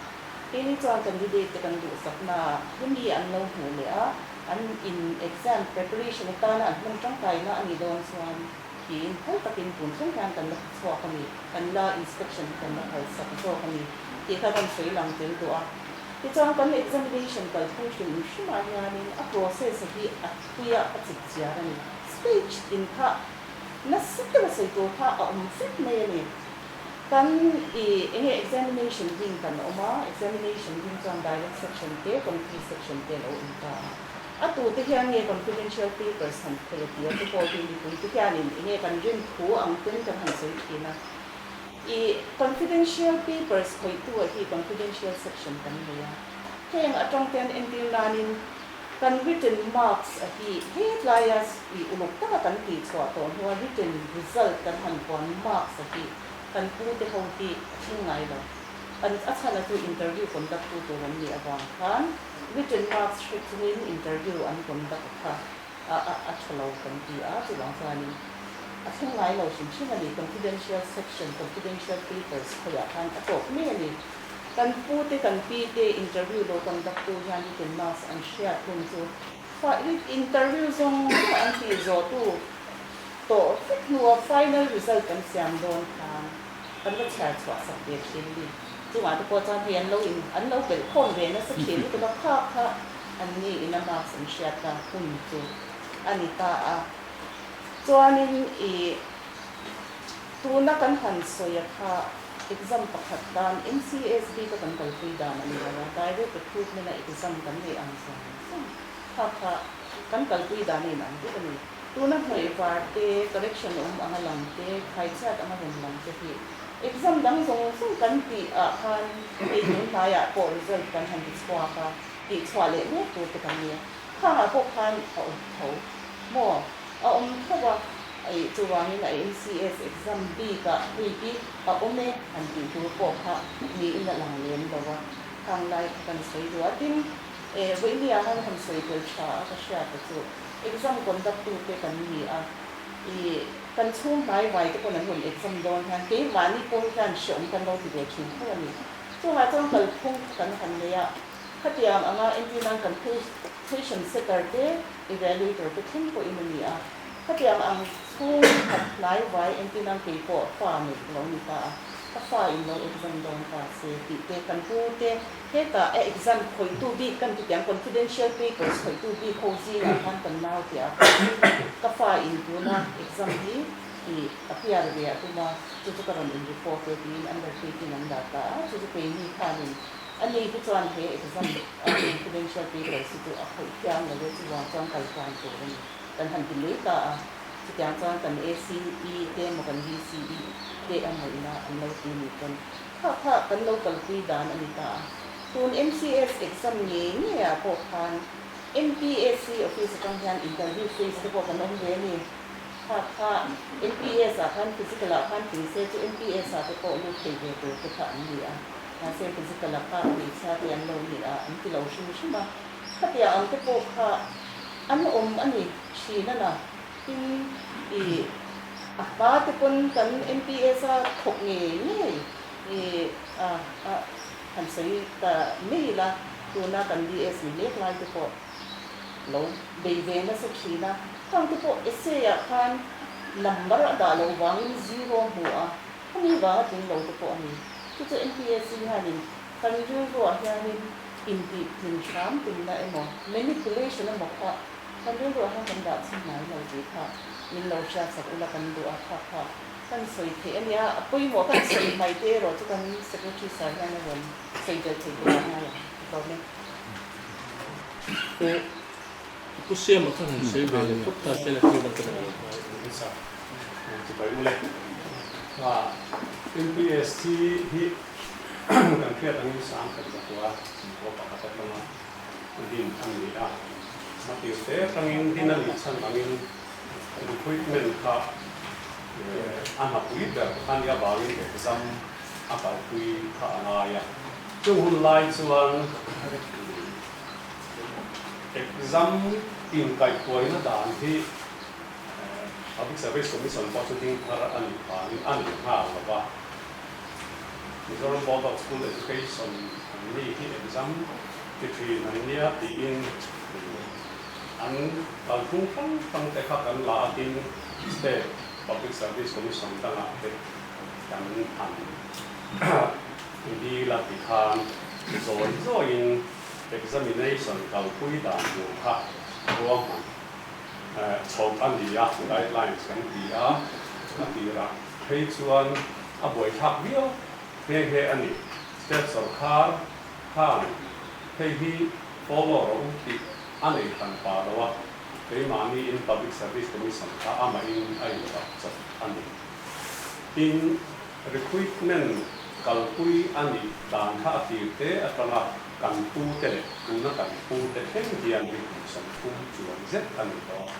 Keini chuan candidate te kan duhsakna hemi an lo hmuh leh a, an in exam preparation atana an hman tangkaina a nih dawn chuan tiin phal takin tun thleng hian kan la pe chhuak a ni, kan la inspection hi kan la phalsak zawk a ni tih kha kan sawi lang tel duh a. Tichuan kan examination kalphung hrim hrimah hianin a process a hi a thui a, a chip chiar a ni. Stage tin kha nasa deuha sawi tur kha a awm vek mai a ni. Kan i enge examination wing kan awm a, examination wing chuan direct section te, committee section te a lo awm ta a. A tute hian nge confidential papers han khawih a ti a, chu pawh hi mipuite hianin enge kan rin thu ang ten kan han sawi thin a. I confidential papers khawihtu ah hi confidential section kan nei a, heng atang ten entir nanin Kan written marks a hi hetlaia i uluk taka kan tih chhuah tawh hnua written result kan han puan marks a hi kan pu te ho hi a thleng ngai lo. An a chhan a chu interview conduct tu tur an nih avang khan written marks hre chungin interview an conduct kha a a a tha lo kan ti a, chuvang chuanin a thleng ngai lo hrim hrim a ni. Confidential section, confidential papers khawiah khan a tawp mai a ni. Kan pu te kan pi te interview lo conduct tu hian written marks an hriat hun chu interview zawng zawng an tih zawh tu tawh vek hnua final result kan siam dawn khan kan va chhiar chhuah sak ve thin a ni. Chungah te pawh chuan hei an lo in an lo belh khawm ve nasa thin lutuk a kha kha an ni in a marks an hriat a hun chu a ni ta a. Chuanin ih tuna kan han sawi a kha exam pakhat tan MCSB ka kan kalpui dan a ni lo a, direct recruitment a exam kan neih ang zawng zawng kha kha kan kalpui dan a inang vek a ni. Tuna hnawih var te, correction awm anga lang te, khaichhiat anga rawn lang te hi exam dang zawng zawng kan tih ah khan hei tun hnaiah pawh result kan han ti chhuak a, tih chhuah leh mek tur te kan nia. Khangah pawh khan a awm tho maw? A awm tho a, ih chuvangin a MCS exam bikah hei hi a awm e han tih tur pawh kha niin a lang lem lo a, khang lai kha kan sawi duh a. Tin, eh Vawinia han han sawi tel tha a ka hriat ta chu exam conduct tu te kan ni a, ih kan chhung hnai vai te pawn an rawn exam dawn hian keimahni pawh hian hreawm kan lo ti ve thin tho a ni. Chungah chuan kalphung kha kan han nei a. Khatiang anga entir nan kan question setter te, evaluator te thleng pawhin a ni a. Khatiang ang chhung khat hnai vai entir nan kei pawh fa neih ka lo ni ta a, ka fa in lo exam dawn ta se tih te kan pu te hetah a exam khawihtu bik kan ti tiang confidential papers khawihtu bik ho zingah khan kan nau tih a ka fa in tuna exam hi i appear ve a tum a, chu chu ka rawn in report e tiin undertaking an dah ta a, chu chu keini khanin A ni hi chuan he exam a confidential papers hi chu a khawih thiang lo e, chuvang chuan kal tlan tur a ni. Kan han ti mai ta a, chutiang chuan kan ACE te emaw kan DCE te emaw ina an lo ti ni pawn kha kha kan lo kalpui dan a ni ta a. Tun MCS exam ngei ngei ah pawh khan MPSC office atang hian interview phase te pawh kan awm ve a ni. Kha kha MPS ah khan physical ah khan tling se chu MPS ah te pawh lut thei ve tur te kha an ni a. Mahse physical a kha hmeichhia te an lo ni a, an ti lo hrim hrim a. Khatia ang te pawh kha an awm a ni thin a na. Tin, i a hma te pawn kan MPS a thawk ngei ngei i a a han sawi ta mai ila, tuna kan DS ni mek lai te pawh lo bei ve nasa thin a. Khang te pawh essay ah khan number a dah loh vangin zero hmu a. Khami vanga tling lo te pawh a ni. Chu chu MPSC hianin kan rilruah hianin intih tlin hram tumna emaw, manipulation emaw kha kan rilruah hian kan dah chhin ngai lo tih kha min lo hriatsak ula kan duh a, kha kha kan sawi theih a nia. A pawimawh kan sawi hmai te erawh chu kan Secretary sir hian a rawn sawi tel thei tur a ngai ang. Tlawm e. Pu Pu Siama khan han sawi ve leh phawt ta se la thil dang ka nei lo. Chibai ule. MPSC hi kan hriat angin sang khat zakua khaw pakhat atanga din a ni a. A tir te atangin din a nih chhan angin recruitment kha a hnapui ber a nih avangin exam a kalpui kha a ngai a. Chung hun lai chuan exam inkaihhruaina dan hi Public Service Commission pawh chu ding thar a nih vangin a ni nghal lo va. Mizoram Board of School Education an ni hi exam ti thin an nia tiin an kalphung hrang hrang te kha kan la a tin State Public Service Commission dangah te kan han dil a ti khan zawi zawiin examination kalpui dan tur kha ruahman Chhawk a ni a, guidelines kan ti a, a tirah phei chuan a buaithlak viau nghe nghe a ni. State sawrkar khan hei hi follow rawh u tih a nei hran pah lo a, keimahniin Public Service Commission kha amahin a inchap chawp a ni. Tin, recruitment kalpui a nih dan kha a tir te atanga. Kan pute leh tuna kan pute thleng hian hi kum 30 chuan zet a ni tawh.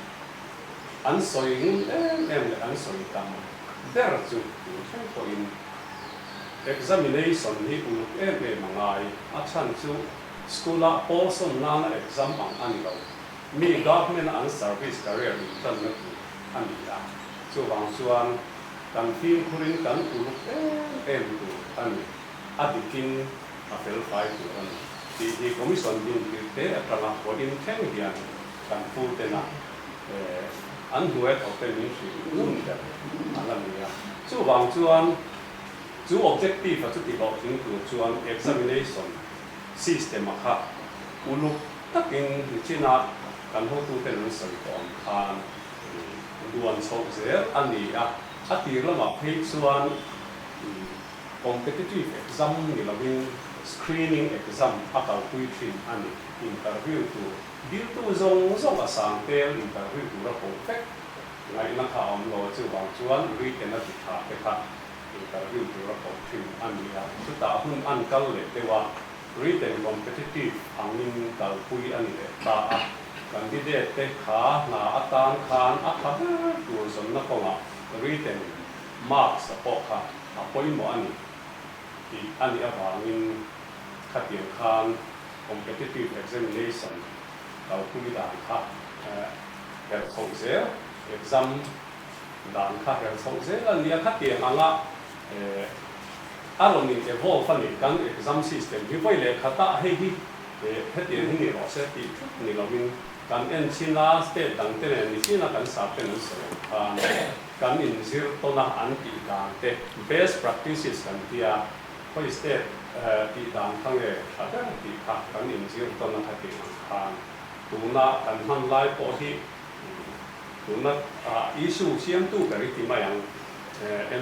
An sawi ngun em em leh an sawi tam ber chu tun thleng pawhin examination hi uluk em em a ngai. A chhan chu school-ah pawl sawn nana exam ang a ni lo. Mi government-a an service career intanna tur a ni a. Chuvang chuan kan fimkhurin kan uluk em em tur a ni. A dikin a felfai tur a ni tih hi Commission din tir te atanga vawiin thleng hian kan pu tena an hnuai tho te min hrilh ngun ber a la ni a. Chuvang chuan chu objective a chuti hlawhtling tur chuan examination system a kha uluk takin nichina kan hotuten an sawi tawh ang khan duan chhoh zel a ni a. A tir lamah phei chuan Competitive exam ni lovin screening exam a kalpui thin a ni. Interview tur diltu zawng zawng a sang tel interview tura koh vek ngaihna kha a awm lo a, chuvang chuan written a ti tha te kha interview tura koh thin a ni a, chutah hun an kal leh deuh a, written competitive angin kalpui a ni leh ta a, candidate te kha hna atan khan a tha ber tur zawnna kawngah written marks a pawh kha a pawimawh a ni tih a nih avangin khatiang khan competitive examination kalpui dan kha herh chhoh zel, exam dan kha herh chhoh zel a ni a, khatiang anga a rawn in evolve a ni, kan exam system hi vawi leh khatah hei hi hetiang hi ni rawh se tih thut ni lovin kan en chin a, state dangte nen ni chin a kan sap ten an sawi ang khan. Kan inzir tawn a an tih dan te, best practices kan tia, khawi state tih dan kha nge tha ber tih kha kan inzir tawn a kha tih ang khan tuna kan hman lai pawh hi tuna issue siamtu ber i ti mai ang,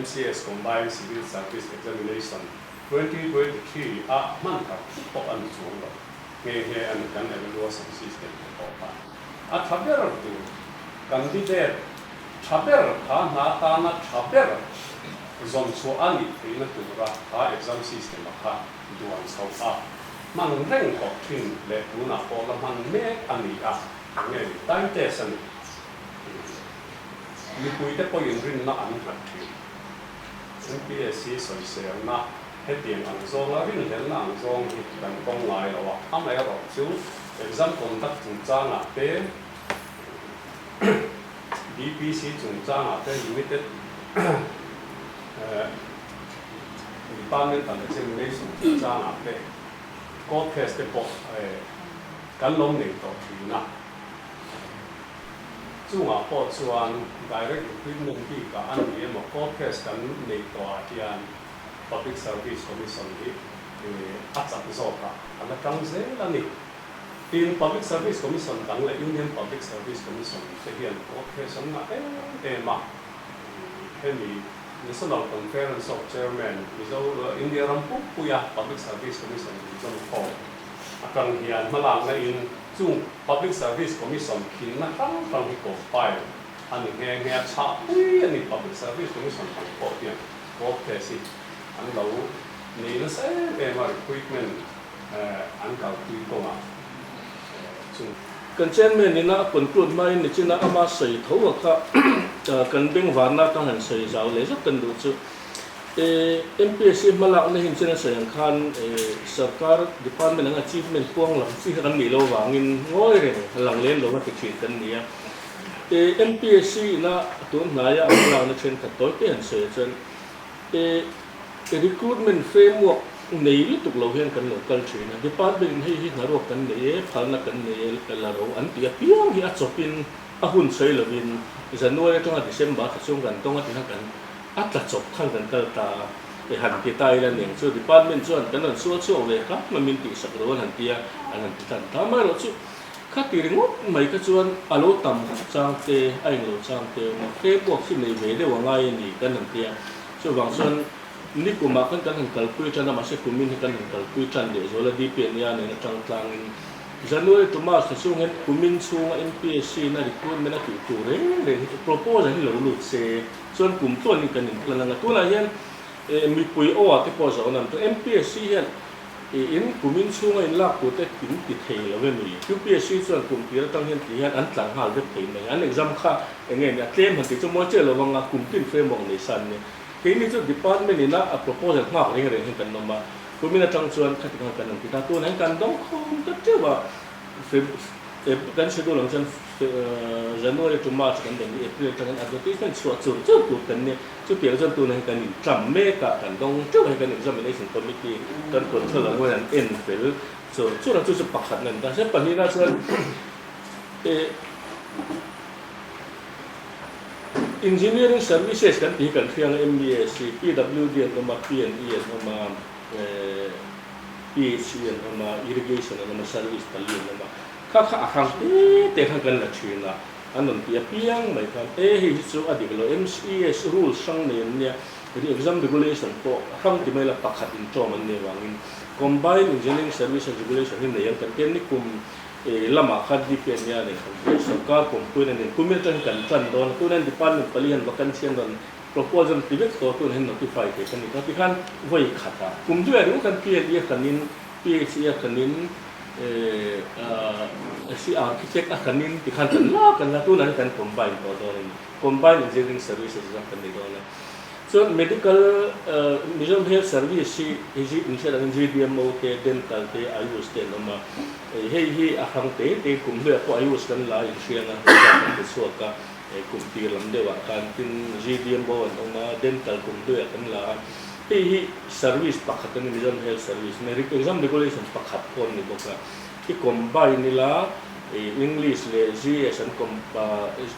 MCS Combined Civil Service Examination 2023 a hman thar thut pawh a ni chuang lo nghe nghe a ni kan evaluation system te pawh kha a tha ber tur candidate Tha ber kha hna atana tha ber zawn chhuah a nih theihna tura kha exam system a kha duan chhoh a, hman reng tawh thin leh tunah pawh la hman mek a ni a, eng nge ni time test a ni. Mipuite pawhin rinna an nghat thin. MPSC sawiselna hetiang ang zawnga rinhlelna ang zawng hi kan tawng ngai lo a, amaherawhchu exam conduct chungchangah te, DPC chungchangah te Limited Departmental Examination chungchangah te Court case te pawh kan lo nei tawh thin a. Chungah pawh chuan Direct Recruitment bikah a ni emaw Court case kan neih tawhah hian Public Service Commission hi a chak zawkah a la tang zel a ni. Tin, Public Service Commission dang leh Union Public Service Commission te hian court case an ngah em em a. Hemi National Conference of Chairman, Mizo, India ram pumpuia Public Service Commission inzawm khawm atang hian hmalakna in chung Public Service Commission khinna hrang hrang hi compile a ni nghe nghe a, chhah pui a ni. Public Service Commission dang pawh hian court case hi an lo nei nasa em em a, recruitment an kalpui kawngah chu. Kan chairman ina a conclude hmain nichina ama sawi tho a kha kan bengvarna atang han sawi zau leh zet kan duh chu MPSC hmalakna hi nichina sawi ang khan sarkar department anga achievement puang lam chi kha kan nih loh avangin ngawi reng lang lem lo a ti thin kan ni a. MPSC ina tun hnaia a hmalakna thenkhat tawi te han sawi ah chuan Recruitment framework nei lutuk lo hian kan lo kal thin a, department in hei hi hnaruak kan nei e, phalna kan nei e, la ro an tih apiang hi a chawpin a hun sawi lovin January atanga December thla chhung kan tawng a ti khan kan a tla chawp khan kan kal ta a, e han ti ta ila nen chu department chuan kan rawn sual chhuak ve hram a min tihsak lo an han ti a, an han ti tan ta mai erawh chu khati ringawt mai kha chuan a lo tam chang te a englo chang te awm a, framework hi nei ve deuh a ngai a ni kan han ti a. Chuvang chuan nikumah khan kan han kalpui tan a, mahse kumin hi kan han kalpui tan leh zual a, DPNA nen atang tlangin January to March thla chhung hian kumin chhunga MPSC na recruitment a tih tur reng reng hi chu proposal hi lo lut se chuan kum tluanin kan in plan ang a, tunah hian mipui aw ah te pawh zawhna an tum. MPSC hian. I in kumin chhunga in lak tur te in ti thei lo em ni? UPSC chuan kum tir atang hian ti hian an tlar nghal vek thei mai. An exam kha eng nge ni a tlem han tih chu mawi chiah lo vang a, kum tin framework nei san nia. Keini chu department ina a proposal nghak reng reng hian kan awm a, kumin atang chuan khati khan kan rawn ti ta. Tunah hian kan dawng khawm ta teuh a, kan schedule ang chuan January to March kan dawn hi April atangin advertisement chhuah chur chur tur kan nia. Chutiang chuan tunah hian kan inṭam mek a, kan dawng ṭeuh a hei kan examination committee kan control ang hian an en fel chur chur a, chu chu pakhatna a ni ta. Se pahnihna chuan eh Engineering services kan tih hi kan hria ang a, MES hi PWD an awm a, PNE an awm a, eh PHE an awm a, irrigation an awm a, service pali an awm a. Kha kha a hrang te te khan kan la ṭhin a. An rawn ti apiang mai khan e hei hi chu a dik lo, MCES rules hrang nei an nia, exam regulation pawh hrang ti mai la pakhat inṭawm an nih avangin Combined Engineering Services Regulation hi nei ang kan ti a, nikum lamah khan DPN nia nei khan tia sorkar kumpuiin a nen kumin atangin kan ṭan dawn a, tunah hian department pali hian vacancy an rawn proposal ti vek tawh a, tunah hian notify thei kan ni tawh a, tikhan vawi khatah kum duai ringawt khan PLE a hranin PHE a hranin Si architect a hranin tikhan kan la kan la tunah hian kan combine tawh dawn a ni. Combine engineering services zawk kan ni dawn a. Chuan medical Mizoram Health Service hi hei hi inhriat angin GDMO te, dental te, Ayush te an awm a. Hei hi a hrang te te kum hluiah pawh Ayush kan la inhriang a, result kan ti chhuak a, kum tir lam deuhah khan tin GDMO an awm a, dental kum hluiah kan la a. Hei hi service pakhat a ni, Mizoram Health Service, Merit Exam Regulation pakhat pawh an ni bawk a. I combine ila English leh GS an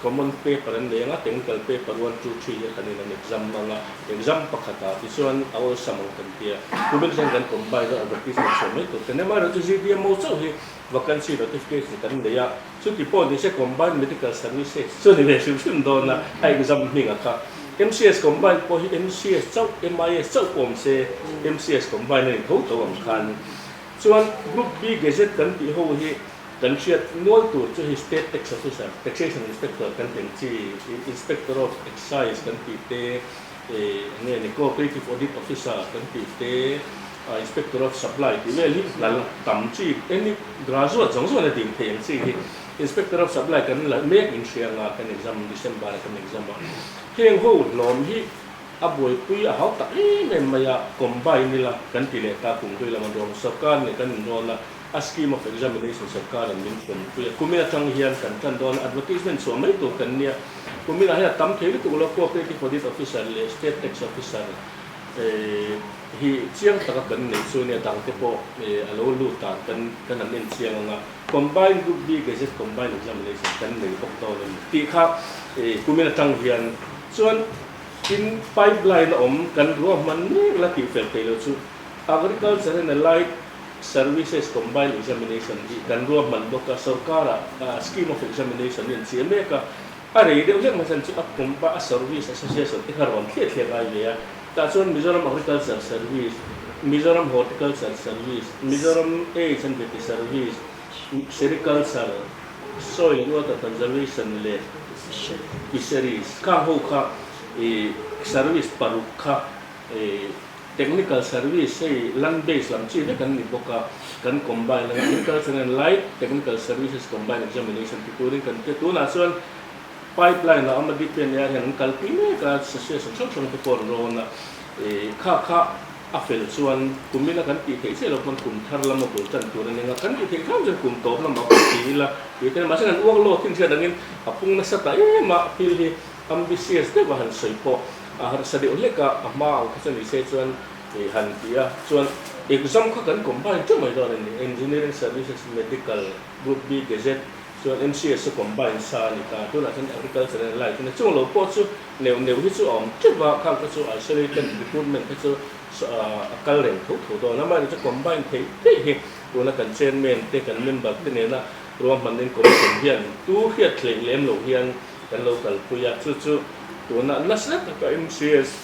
common paper an nei ang a, technical paper one, two, three hi kan in an exam ang a, exam pakhatah tichuan a awlsam ang kan ti a. Kumin hian kan combine a, advertisement chhuah mai tur kan nei. Amaherawhchu GDMO chauh hi vacancy notification kan nei a, chuti pawh nise combined medical services chu ni ve hrim hrim dawn a, a exam hmingah kha. MCS combine pawh hi MCS chauh, MIS chauh pawh awm se, MCS combine a ni tho tho ang khan. Chuan Group B Gazette kan tih ho hi kan hriat nual tur chu hei State Tax Officer, Taxation Inspector kan tih ang chi, Inspector of Excise kan tih te, eng nge ni Cooperative Audit Officer kan tih te, Inspector of Supply tih vel hi hlal tam chi, any graduate zawng zawng a ding thei ang chi hi Inspector of Supply kan la mek in hria anga kan exam December ah kan exam a. Heng ho hlawm hi a buaipui a hau tak em em mai a, combine ila kan ti leh ta kum hlui lam an rawn sorkar nen kan inrawn a, a scheme of examination sorkar an min pawmpui a, kumin atang hian kan tan dawn a, advertisement chhuah mai tur kan nia, kuminah hian a tam thei lutuk lo, cooperative audit officer leh state tax officer hi chiang taka kan neih chu nia dangte pawh a lo lut dan kan kan han en chiang ang a. Combined Group B Gazette Combined Examination kan nei bawk dawn a ni tih kha kumin atang hian chuan tin pipeline a awm kan ruahman mek la tih fel thei lo chu Agriculture and Allied Services Combined Examination hi kan ruahman bawk a, sorkara Scheme of Examination hi an chhiah mek a, a rei deuh hlek hmasa chu a kumpa a Service Association te kha rawn thliah thliah ngai ve a, tah chuan Mizoram Agriculture Service, Mizoram Horticulture Service, Mizoram Age and Vety Service, Sericulture, Soil and Water Conservation leh Fisheries khang ho kha ih service paruk kha ih technical service hei land base lam chi vek an ni bawk a, kan combine anga Agriculture and Allied Technical Services Combined Examination ti turin kan ti a, tunah chuan pipeline ah awm a DPNR hian an kalpui mek a, association hrang hrang te pawh an rawn a, ih kha kha a fel chuan kumina kan tih theih chiah loh pawn kum thar lama bul tan tur a ni anga, kan tih theih hram chuan kum tawp lamah pawh ti ila tih te mahse kan uak lawk thin hriat angin a pung nasa ta em a, thil hi ambitious deuh a han sawi pawh a harsa deuh hlek a, a hma ang kha chu ni se chuan ih han ti a, chuan exam kha kan combine teuh mai dawn a ni, Engineering Services Medical Group B Gazette chuan MCS chu combine sa a ni ta, tunah chuan Agriculture and Allied a ni, chung lo pawh chu neuh neuh hi chu a awm teuh a, khang kha chu isolated recruitment kha chu a kal reng tho tho dawn a, amaherawhchu combine theih theih hi tuna kan chairman te kan member te nena ruahmanna in commission hian tu hriat hleih lem loh hian kan lo kalpui a, chu chu tuna nasa taka MCS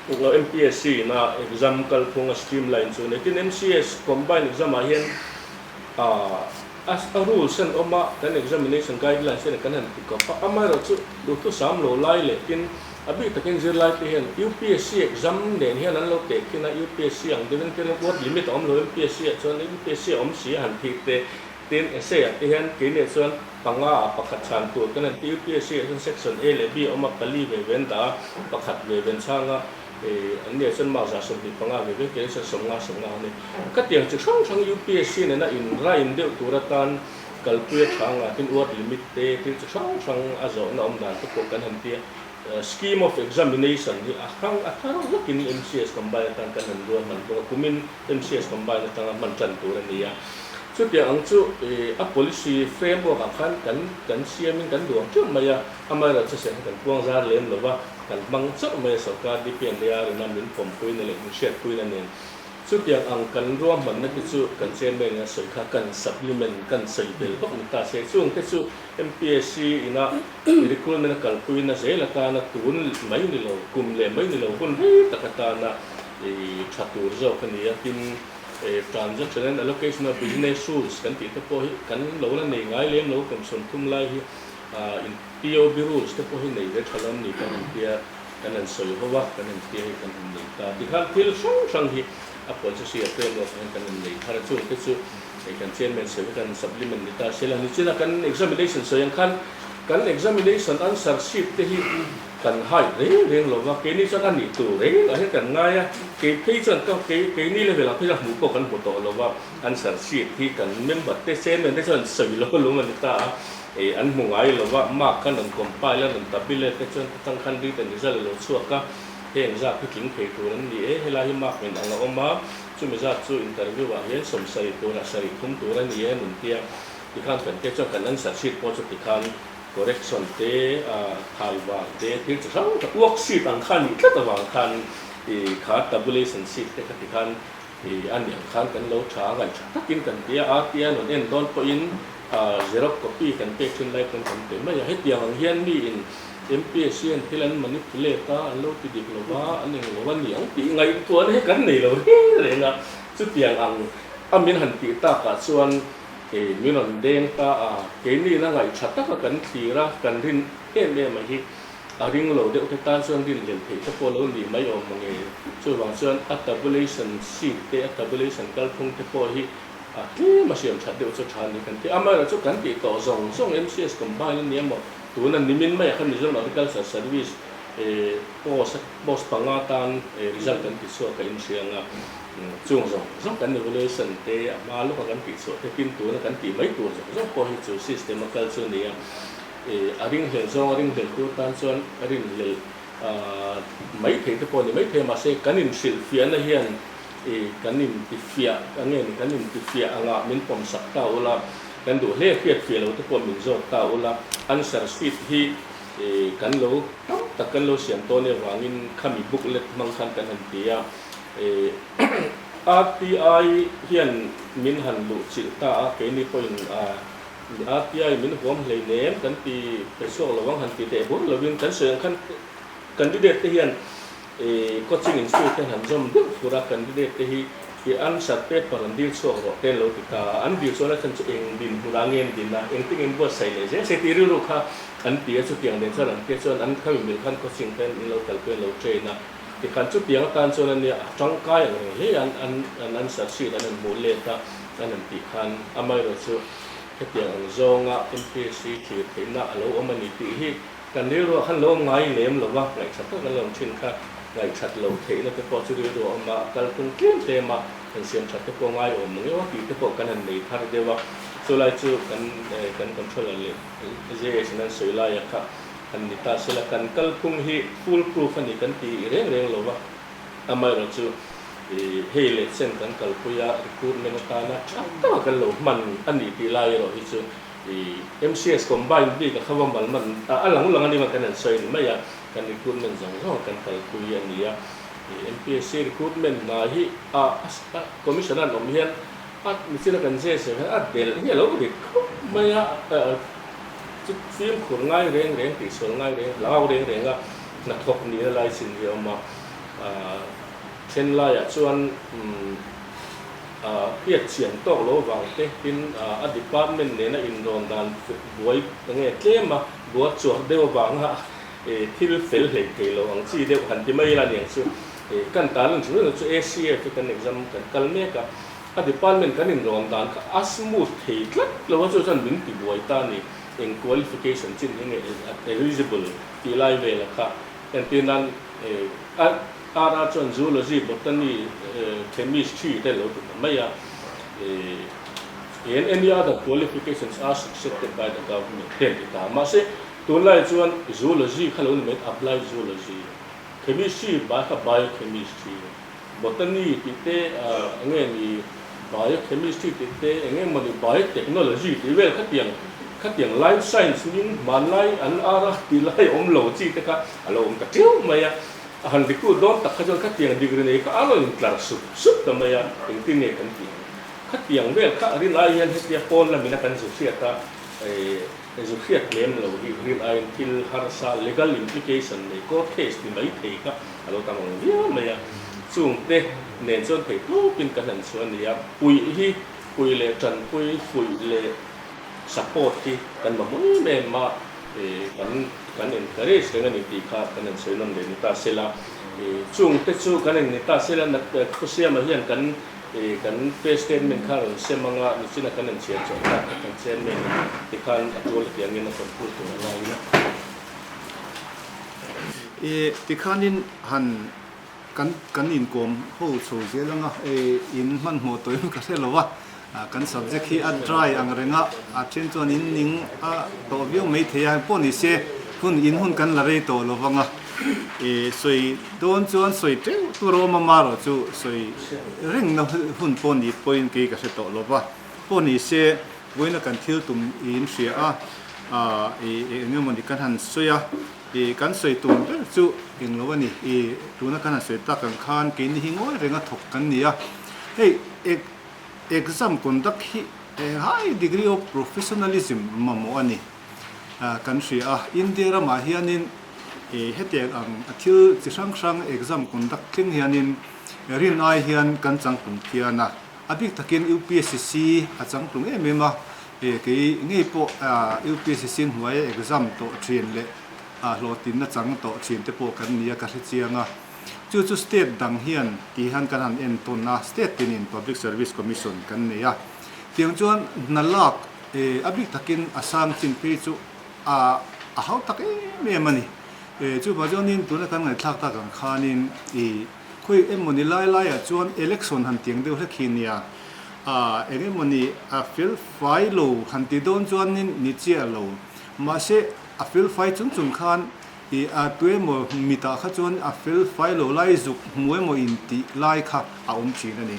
MPSC ina exam kalphunga streamline chu a ni. Tin, MCS combine exam ah hian a rules an awm a, kan examination guidelines te nen kan han ti kawp a, amaherawhchu duhthusam lo lai leh tin. A bik takin zirlai te hian UPSC exam nen hian an lo teh thin a, UPSC ang deuhin tin word limit a awm lo MPSC ah chuan MPSC a awm si a han thih te tin essay ah te hian keini ah chuan panga ah pakhat chhan tur kan han ti UPSC ah chuan section A leh B a awm a pali ve ve an dah a pakhat ve ve an chhang a an nia chuan mark 25 ve ve keini chuan 50 50 a ni. Khatiang chi hrang hrang UPSC nena inrain deuh tur atan Kalpuia thanga tin word limit te thil chi hrang hrang a zawhna awm dan te pawh kan han tia. Scheme of examination hi a hrang a thar vakin MCS combine atan kan han rual hman bawk a, kumin MCS combine atanga hman tan tur a ni a. Chutiang ang chu a policy framework ah khan kan kan siamin kan duang teuh mai a, amaherawhchu chu kan puang zar lem lova kan hmang chauh mai a sorkar DPNAR ina min pawmpuina leh min hriatpuina nen. Chutiang ang kan ruahmanna te chu kan chairman in a sawi kha kan supplement kan sawi bel bawk ni ta se. Chung te chu MPSC ina recruitment a kalpuina zel atana tun mai ni lo, kum leh mai ni lo hun rei tak atana tha tur zawk a ni a. Tin, transaction and allocation of business rules kan tih te pawh hi kan lo la nei ngai lem lo kum 30 lai hi in POB rules te pawh hi nei ve tha lo an ni kan intia. Kan han sawi ho a, kan han tia hi kan han nei ta. Tikhan thil hrang hrang hi a policy a framework ah hian kan han nei thar a, chung te chu hei kan chairman sawi kha kan supplement ni ta se la. Nichina kan examination sawi ang khan kan examination answer sheet te hi kan hide reng reng lo va, keini chuan a nih tur reng ah hian kan ngai a, kei phei chuan ka kei keini level ah phei chuan hmuh pawh kan hmu tawh lo va, answer sheet hi kan member te chairman te chuan sawi lo lung a ni ta a. Ei an hmu ngai lo va, mark khan rawn compile a, rawn tabulate te chuan chutang khan written result a lo chhuak a, heng zat hi tling thei tur an ni e, helai hi mark in ang a awm a, chumi zat chu interview ah hian 70 tura 30 tur a ni e an inti a, tikhan kan te chuan kan answer sheet pawh chu tikhan correction te, thai vang te, thil chi hrang hrang work sheet ang kha a nih tlat avang khan ih kha tabulation sheet te kha tikhan ih a nih ang khan kan lo tha a, ngaihṭha takin kan ti a, RTI an rawn en dawn pawhin Xerox copy kan pek thin lai pawn kan pe mai a, hetiang ang hian mi in MPSC an thil an manipulate a, an lo ti dik lo va, an eng lo a ni ang tih ngaihtuahna hi kan nei lo reng reng a, chutiang ang a min han tih takah chuan min rawn deng ta a, keini ina ngaihṭha taka kan thlir a, kan rin em em a hi a ring lo deuh te tan chuan rin lel theih te pawh lo ni mai awm mange, chuvang chuan a tabulation sheet te a tabulation kalphung te pawh hi A tlem a hriam that deuh chu tha a ni kan ti. Amaherawhchu chu kan tih tawh zawng zawng MCS combine a ni emaw tuna nimin maiah khan Mizoram Agriculture Service post post panga tan result kan ti chhuak a inhriang a, chung zawng zawng kan evaluation te a hma lawka kan tih chhuah te tin tuna kan tih mai tur zawng zawng pawh hi chu system a kal chu a ni a. A ringhlel zawng a ringhlel tur tan chuan a rinhlel mai thei te pawh a ni mai thei a mahse kan inhrilhfiahna hian I kan intifiah a nge ni, kan intifiah anga min pawm sak ta ula, kan duh hle hriat fiah lo te pawh min zawt ta ula, answer sheet hi i kan lo tam tak kan lo siam tawn e vangin khami booklet hmang khan kan han ti a, i RTI hian min han luh chilh ta a, keini pawhin RTI min huam hleinem kan ti pe chhuak lo ang han ti teh bur lovin kan sawi ang khan candidate te hian I coaching institute hian han zawm deuh fur a, candidate te hi i answer paper an dil chhuak rawh te an lo ti ta a, an dil chuan a chhan chu eng dinhmun ah nge an din a, engtin in buatsaih leh zel se tih rilru kha an ti a, chutiang nen chuan an tia chuan an khami mil khan coaching te an lo kalpui an lo train a, tikhan chutiang atan chuan ania a tangkai ang reng hle a, an an answer sheet an han hmuh let a, an han tih khan amaherawhchu hetiang ang zawnga MPSC thlir theihna a lo awm a ni tih hi Kan rilruah khan lo awm ngai lem lo va, ngaihṭhat tak kan lo awm ṭhin kha ngaihṭhat loh theihna te pawh chu rilru a awm a, kal phung tlem tlem a, kan siam ṭhat te pawh ngai awm ang emaw tih te pawh kan han nei thar deuh a, chulai chu kan kan controller leh JH in an sawi laia kha han ni ta sela, kan kal phung hi full proof a ni kan ti reng reng lo va, amaherawhchu hei leh chen kan kalpui a, recruitment atana ṭha taka kan lo hman a nih tih lai erawh hi chu I MCS combine bik a kha va mal man a a lang lang a ni mai kan han sawi ni mai a, kan recruitment zawng zawng a kan kalpui a ni a. I MPSC recruitment hna hi a a commission an awm hian a michina kan zir sawi hian a delh hi a lo rit khawp mai a, chu fimkhur ngai reng reng tihsual ngai reng hlau reng reng a hnathawk nihna lai chin hi a awm a. Then laiah chuan umm hriat chian tawk lo vang te tin a department nena inrawn dan buai enge tlem a, buar chuar deuh avanga. Thil fel hleih thei lo ang chi deuh han ti mai ila niang chu. Kan tarlan chu chu ACF hi kan exam kan kal mek a, a department kan inrawn dan kha a smooth thei tlat lo a, chu chuan min ti buai ta a ni. Eng qualification chin hi nge eligible tih lai vela kha entir nan a RR chuan zoology, botany, chemistry te lo ti ta mai a. And any other qualifications as accepted by the government te an ti ta. Mahse Tunlai chuan zoology kha lo ni mai, applied zoology, chemistry bai kha biochemistry, botany tih te eng nge ni biochemistry tih te eng nge mawni biotechnology tih vel khatiang khatiang life science hming hmanlai an ar a tih lai awm lo chi te kha a lo awm ta teuh mai a, a han recruit dawn tak kha chuan khatiang degree nei kha a rawn intlar sup sup ta mai a, engtin nge kan tih ang khatiang vel kha rin ai hian hetia pawn lamina kan zu hriat a. Zu hriat lem lo hi rin aiin thil harsa legal implication nei court case ni mai thei kha a lo tam ang viau mai a. Chungte nen chuan theih tawpin ka hlan chu a ni a, puih hi puih leh tanpui, fuih leh support hi kan mamawh em em a, kan kan encourage reng a ni tih kha kan han sawi nawn leh ni ta sela. Chungte chu kan en ni ta sela, Khusiama hian kan I kan pay statement kha rawn sem anga nichina kan enchhiar chawh tak kha kan chairman in tikhan a tual hetiangin a conclude tur a laiin a. I tikhanin han kan kan inkawm ho chho zel anga i in hmanhmawh tawh em ka hre lo a, kan subject hi a dry ang reng a, a then chuan in ning a tawh viau mai thei a, pawh ni se hun in hun kan la rei tawh lo vang a. I sawi dawn chuan sawi teuh tur a awm a, marawh chu sawi rengna hun pawh ni pawhin kei ka hre tawh lo va. Pawh ni se vawiina kan thil tum in hria a, i eng emawni kan han sawi a, i kan sawi tum ber chu eng lo a ni. I tuna kan han sawi tak ang khan keini hi ngawi renga thawk kan ni a, hei exam conduct hi high degree of professionalism mamawh a ni. Kan hria a, India ramah hianin hetiang ang thil chi hrang hrang exam conduct thleng hianin rin ai hian kan changtlung phian a, a bik takin UPSC a changtlung em em a, kei ngei pawh UPSC hnuaia exam tawh thin leh hlawhtlinna chang tawh thin te pawh kan ni a, ka hre chiang a. Chu chu state dang hian ti hian kan han entawn a, state tinin Public Service Commission kan nei a, tiang chuan hna lak E, a bik takin a sang chin phei chu a a hau tak em em a ni. E, chuvang chuanin tuna kan ngaihthlak tak ang khanin i khawi emawni lai laiah chuan election han tiang deuh hlek hi nia, a eng emawni a fel fai lo han ti dawn chuanin ni chiah lo. Mahse, a fel fai chung chung khan i a tuemaw mitah kha chuan a fel fai lo lai zuk hmu emaw intih lai kha a awm thin a ni.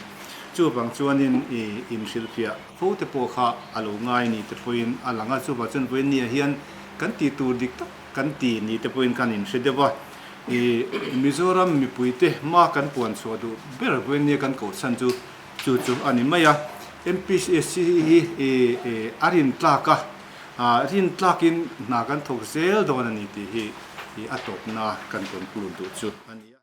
Chuvang chuanin i inhrilhfiah. Fo te pawh kha a lo ngai ni te pawhin a lang a, chuvah chuan vawiin nia hian kan tih tur dik tak kan ti ni te pawhin kan inhre deuh a. I Mizoram mipuite hma kan puan chhuah duh ber vawiin nia kan kohchhan chu chu chu a ni mai a. MPSC hi i a rintlak a, rintlakin hna kan thawk zel dawn a ni tih hi a tawpna kan conclude duh chu a ni a.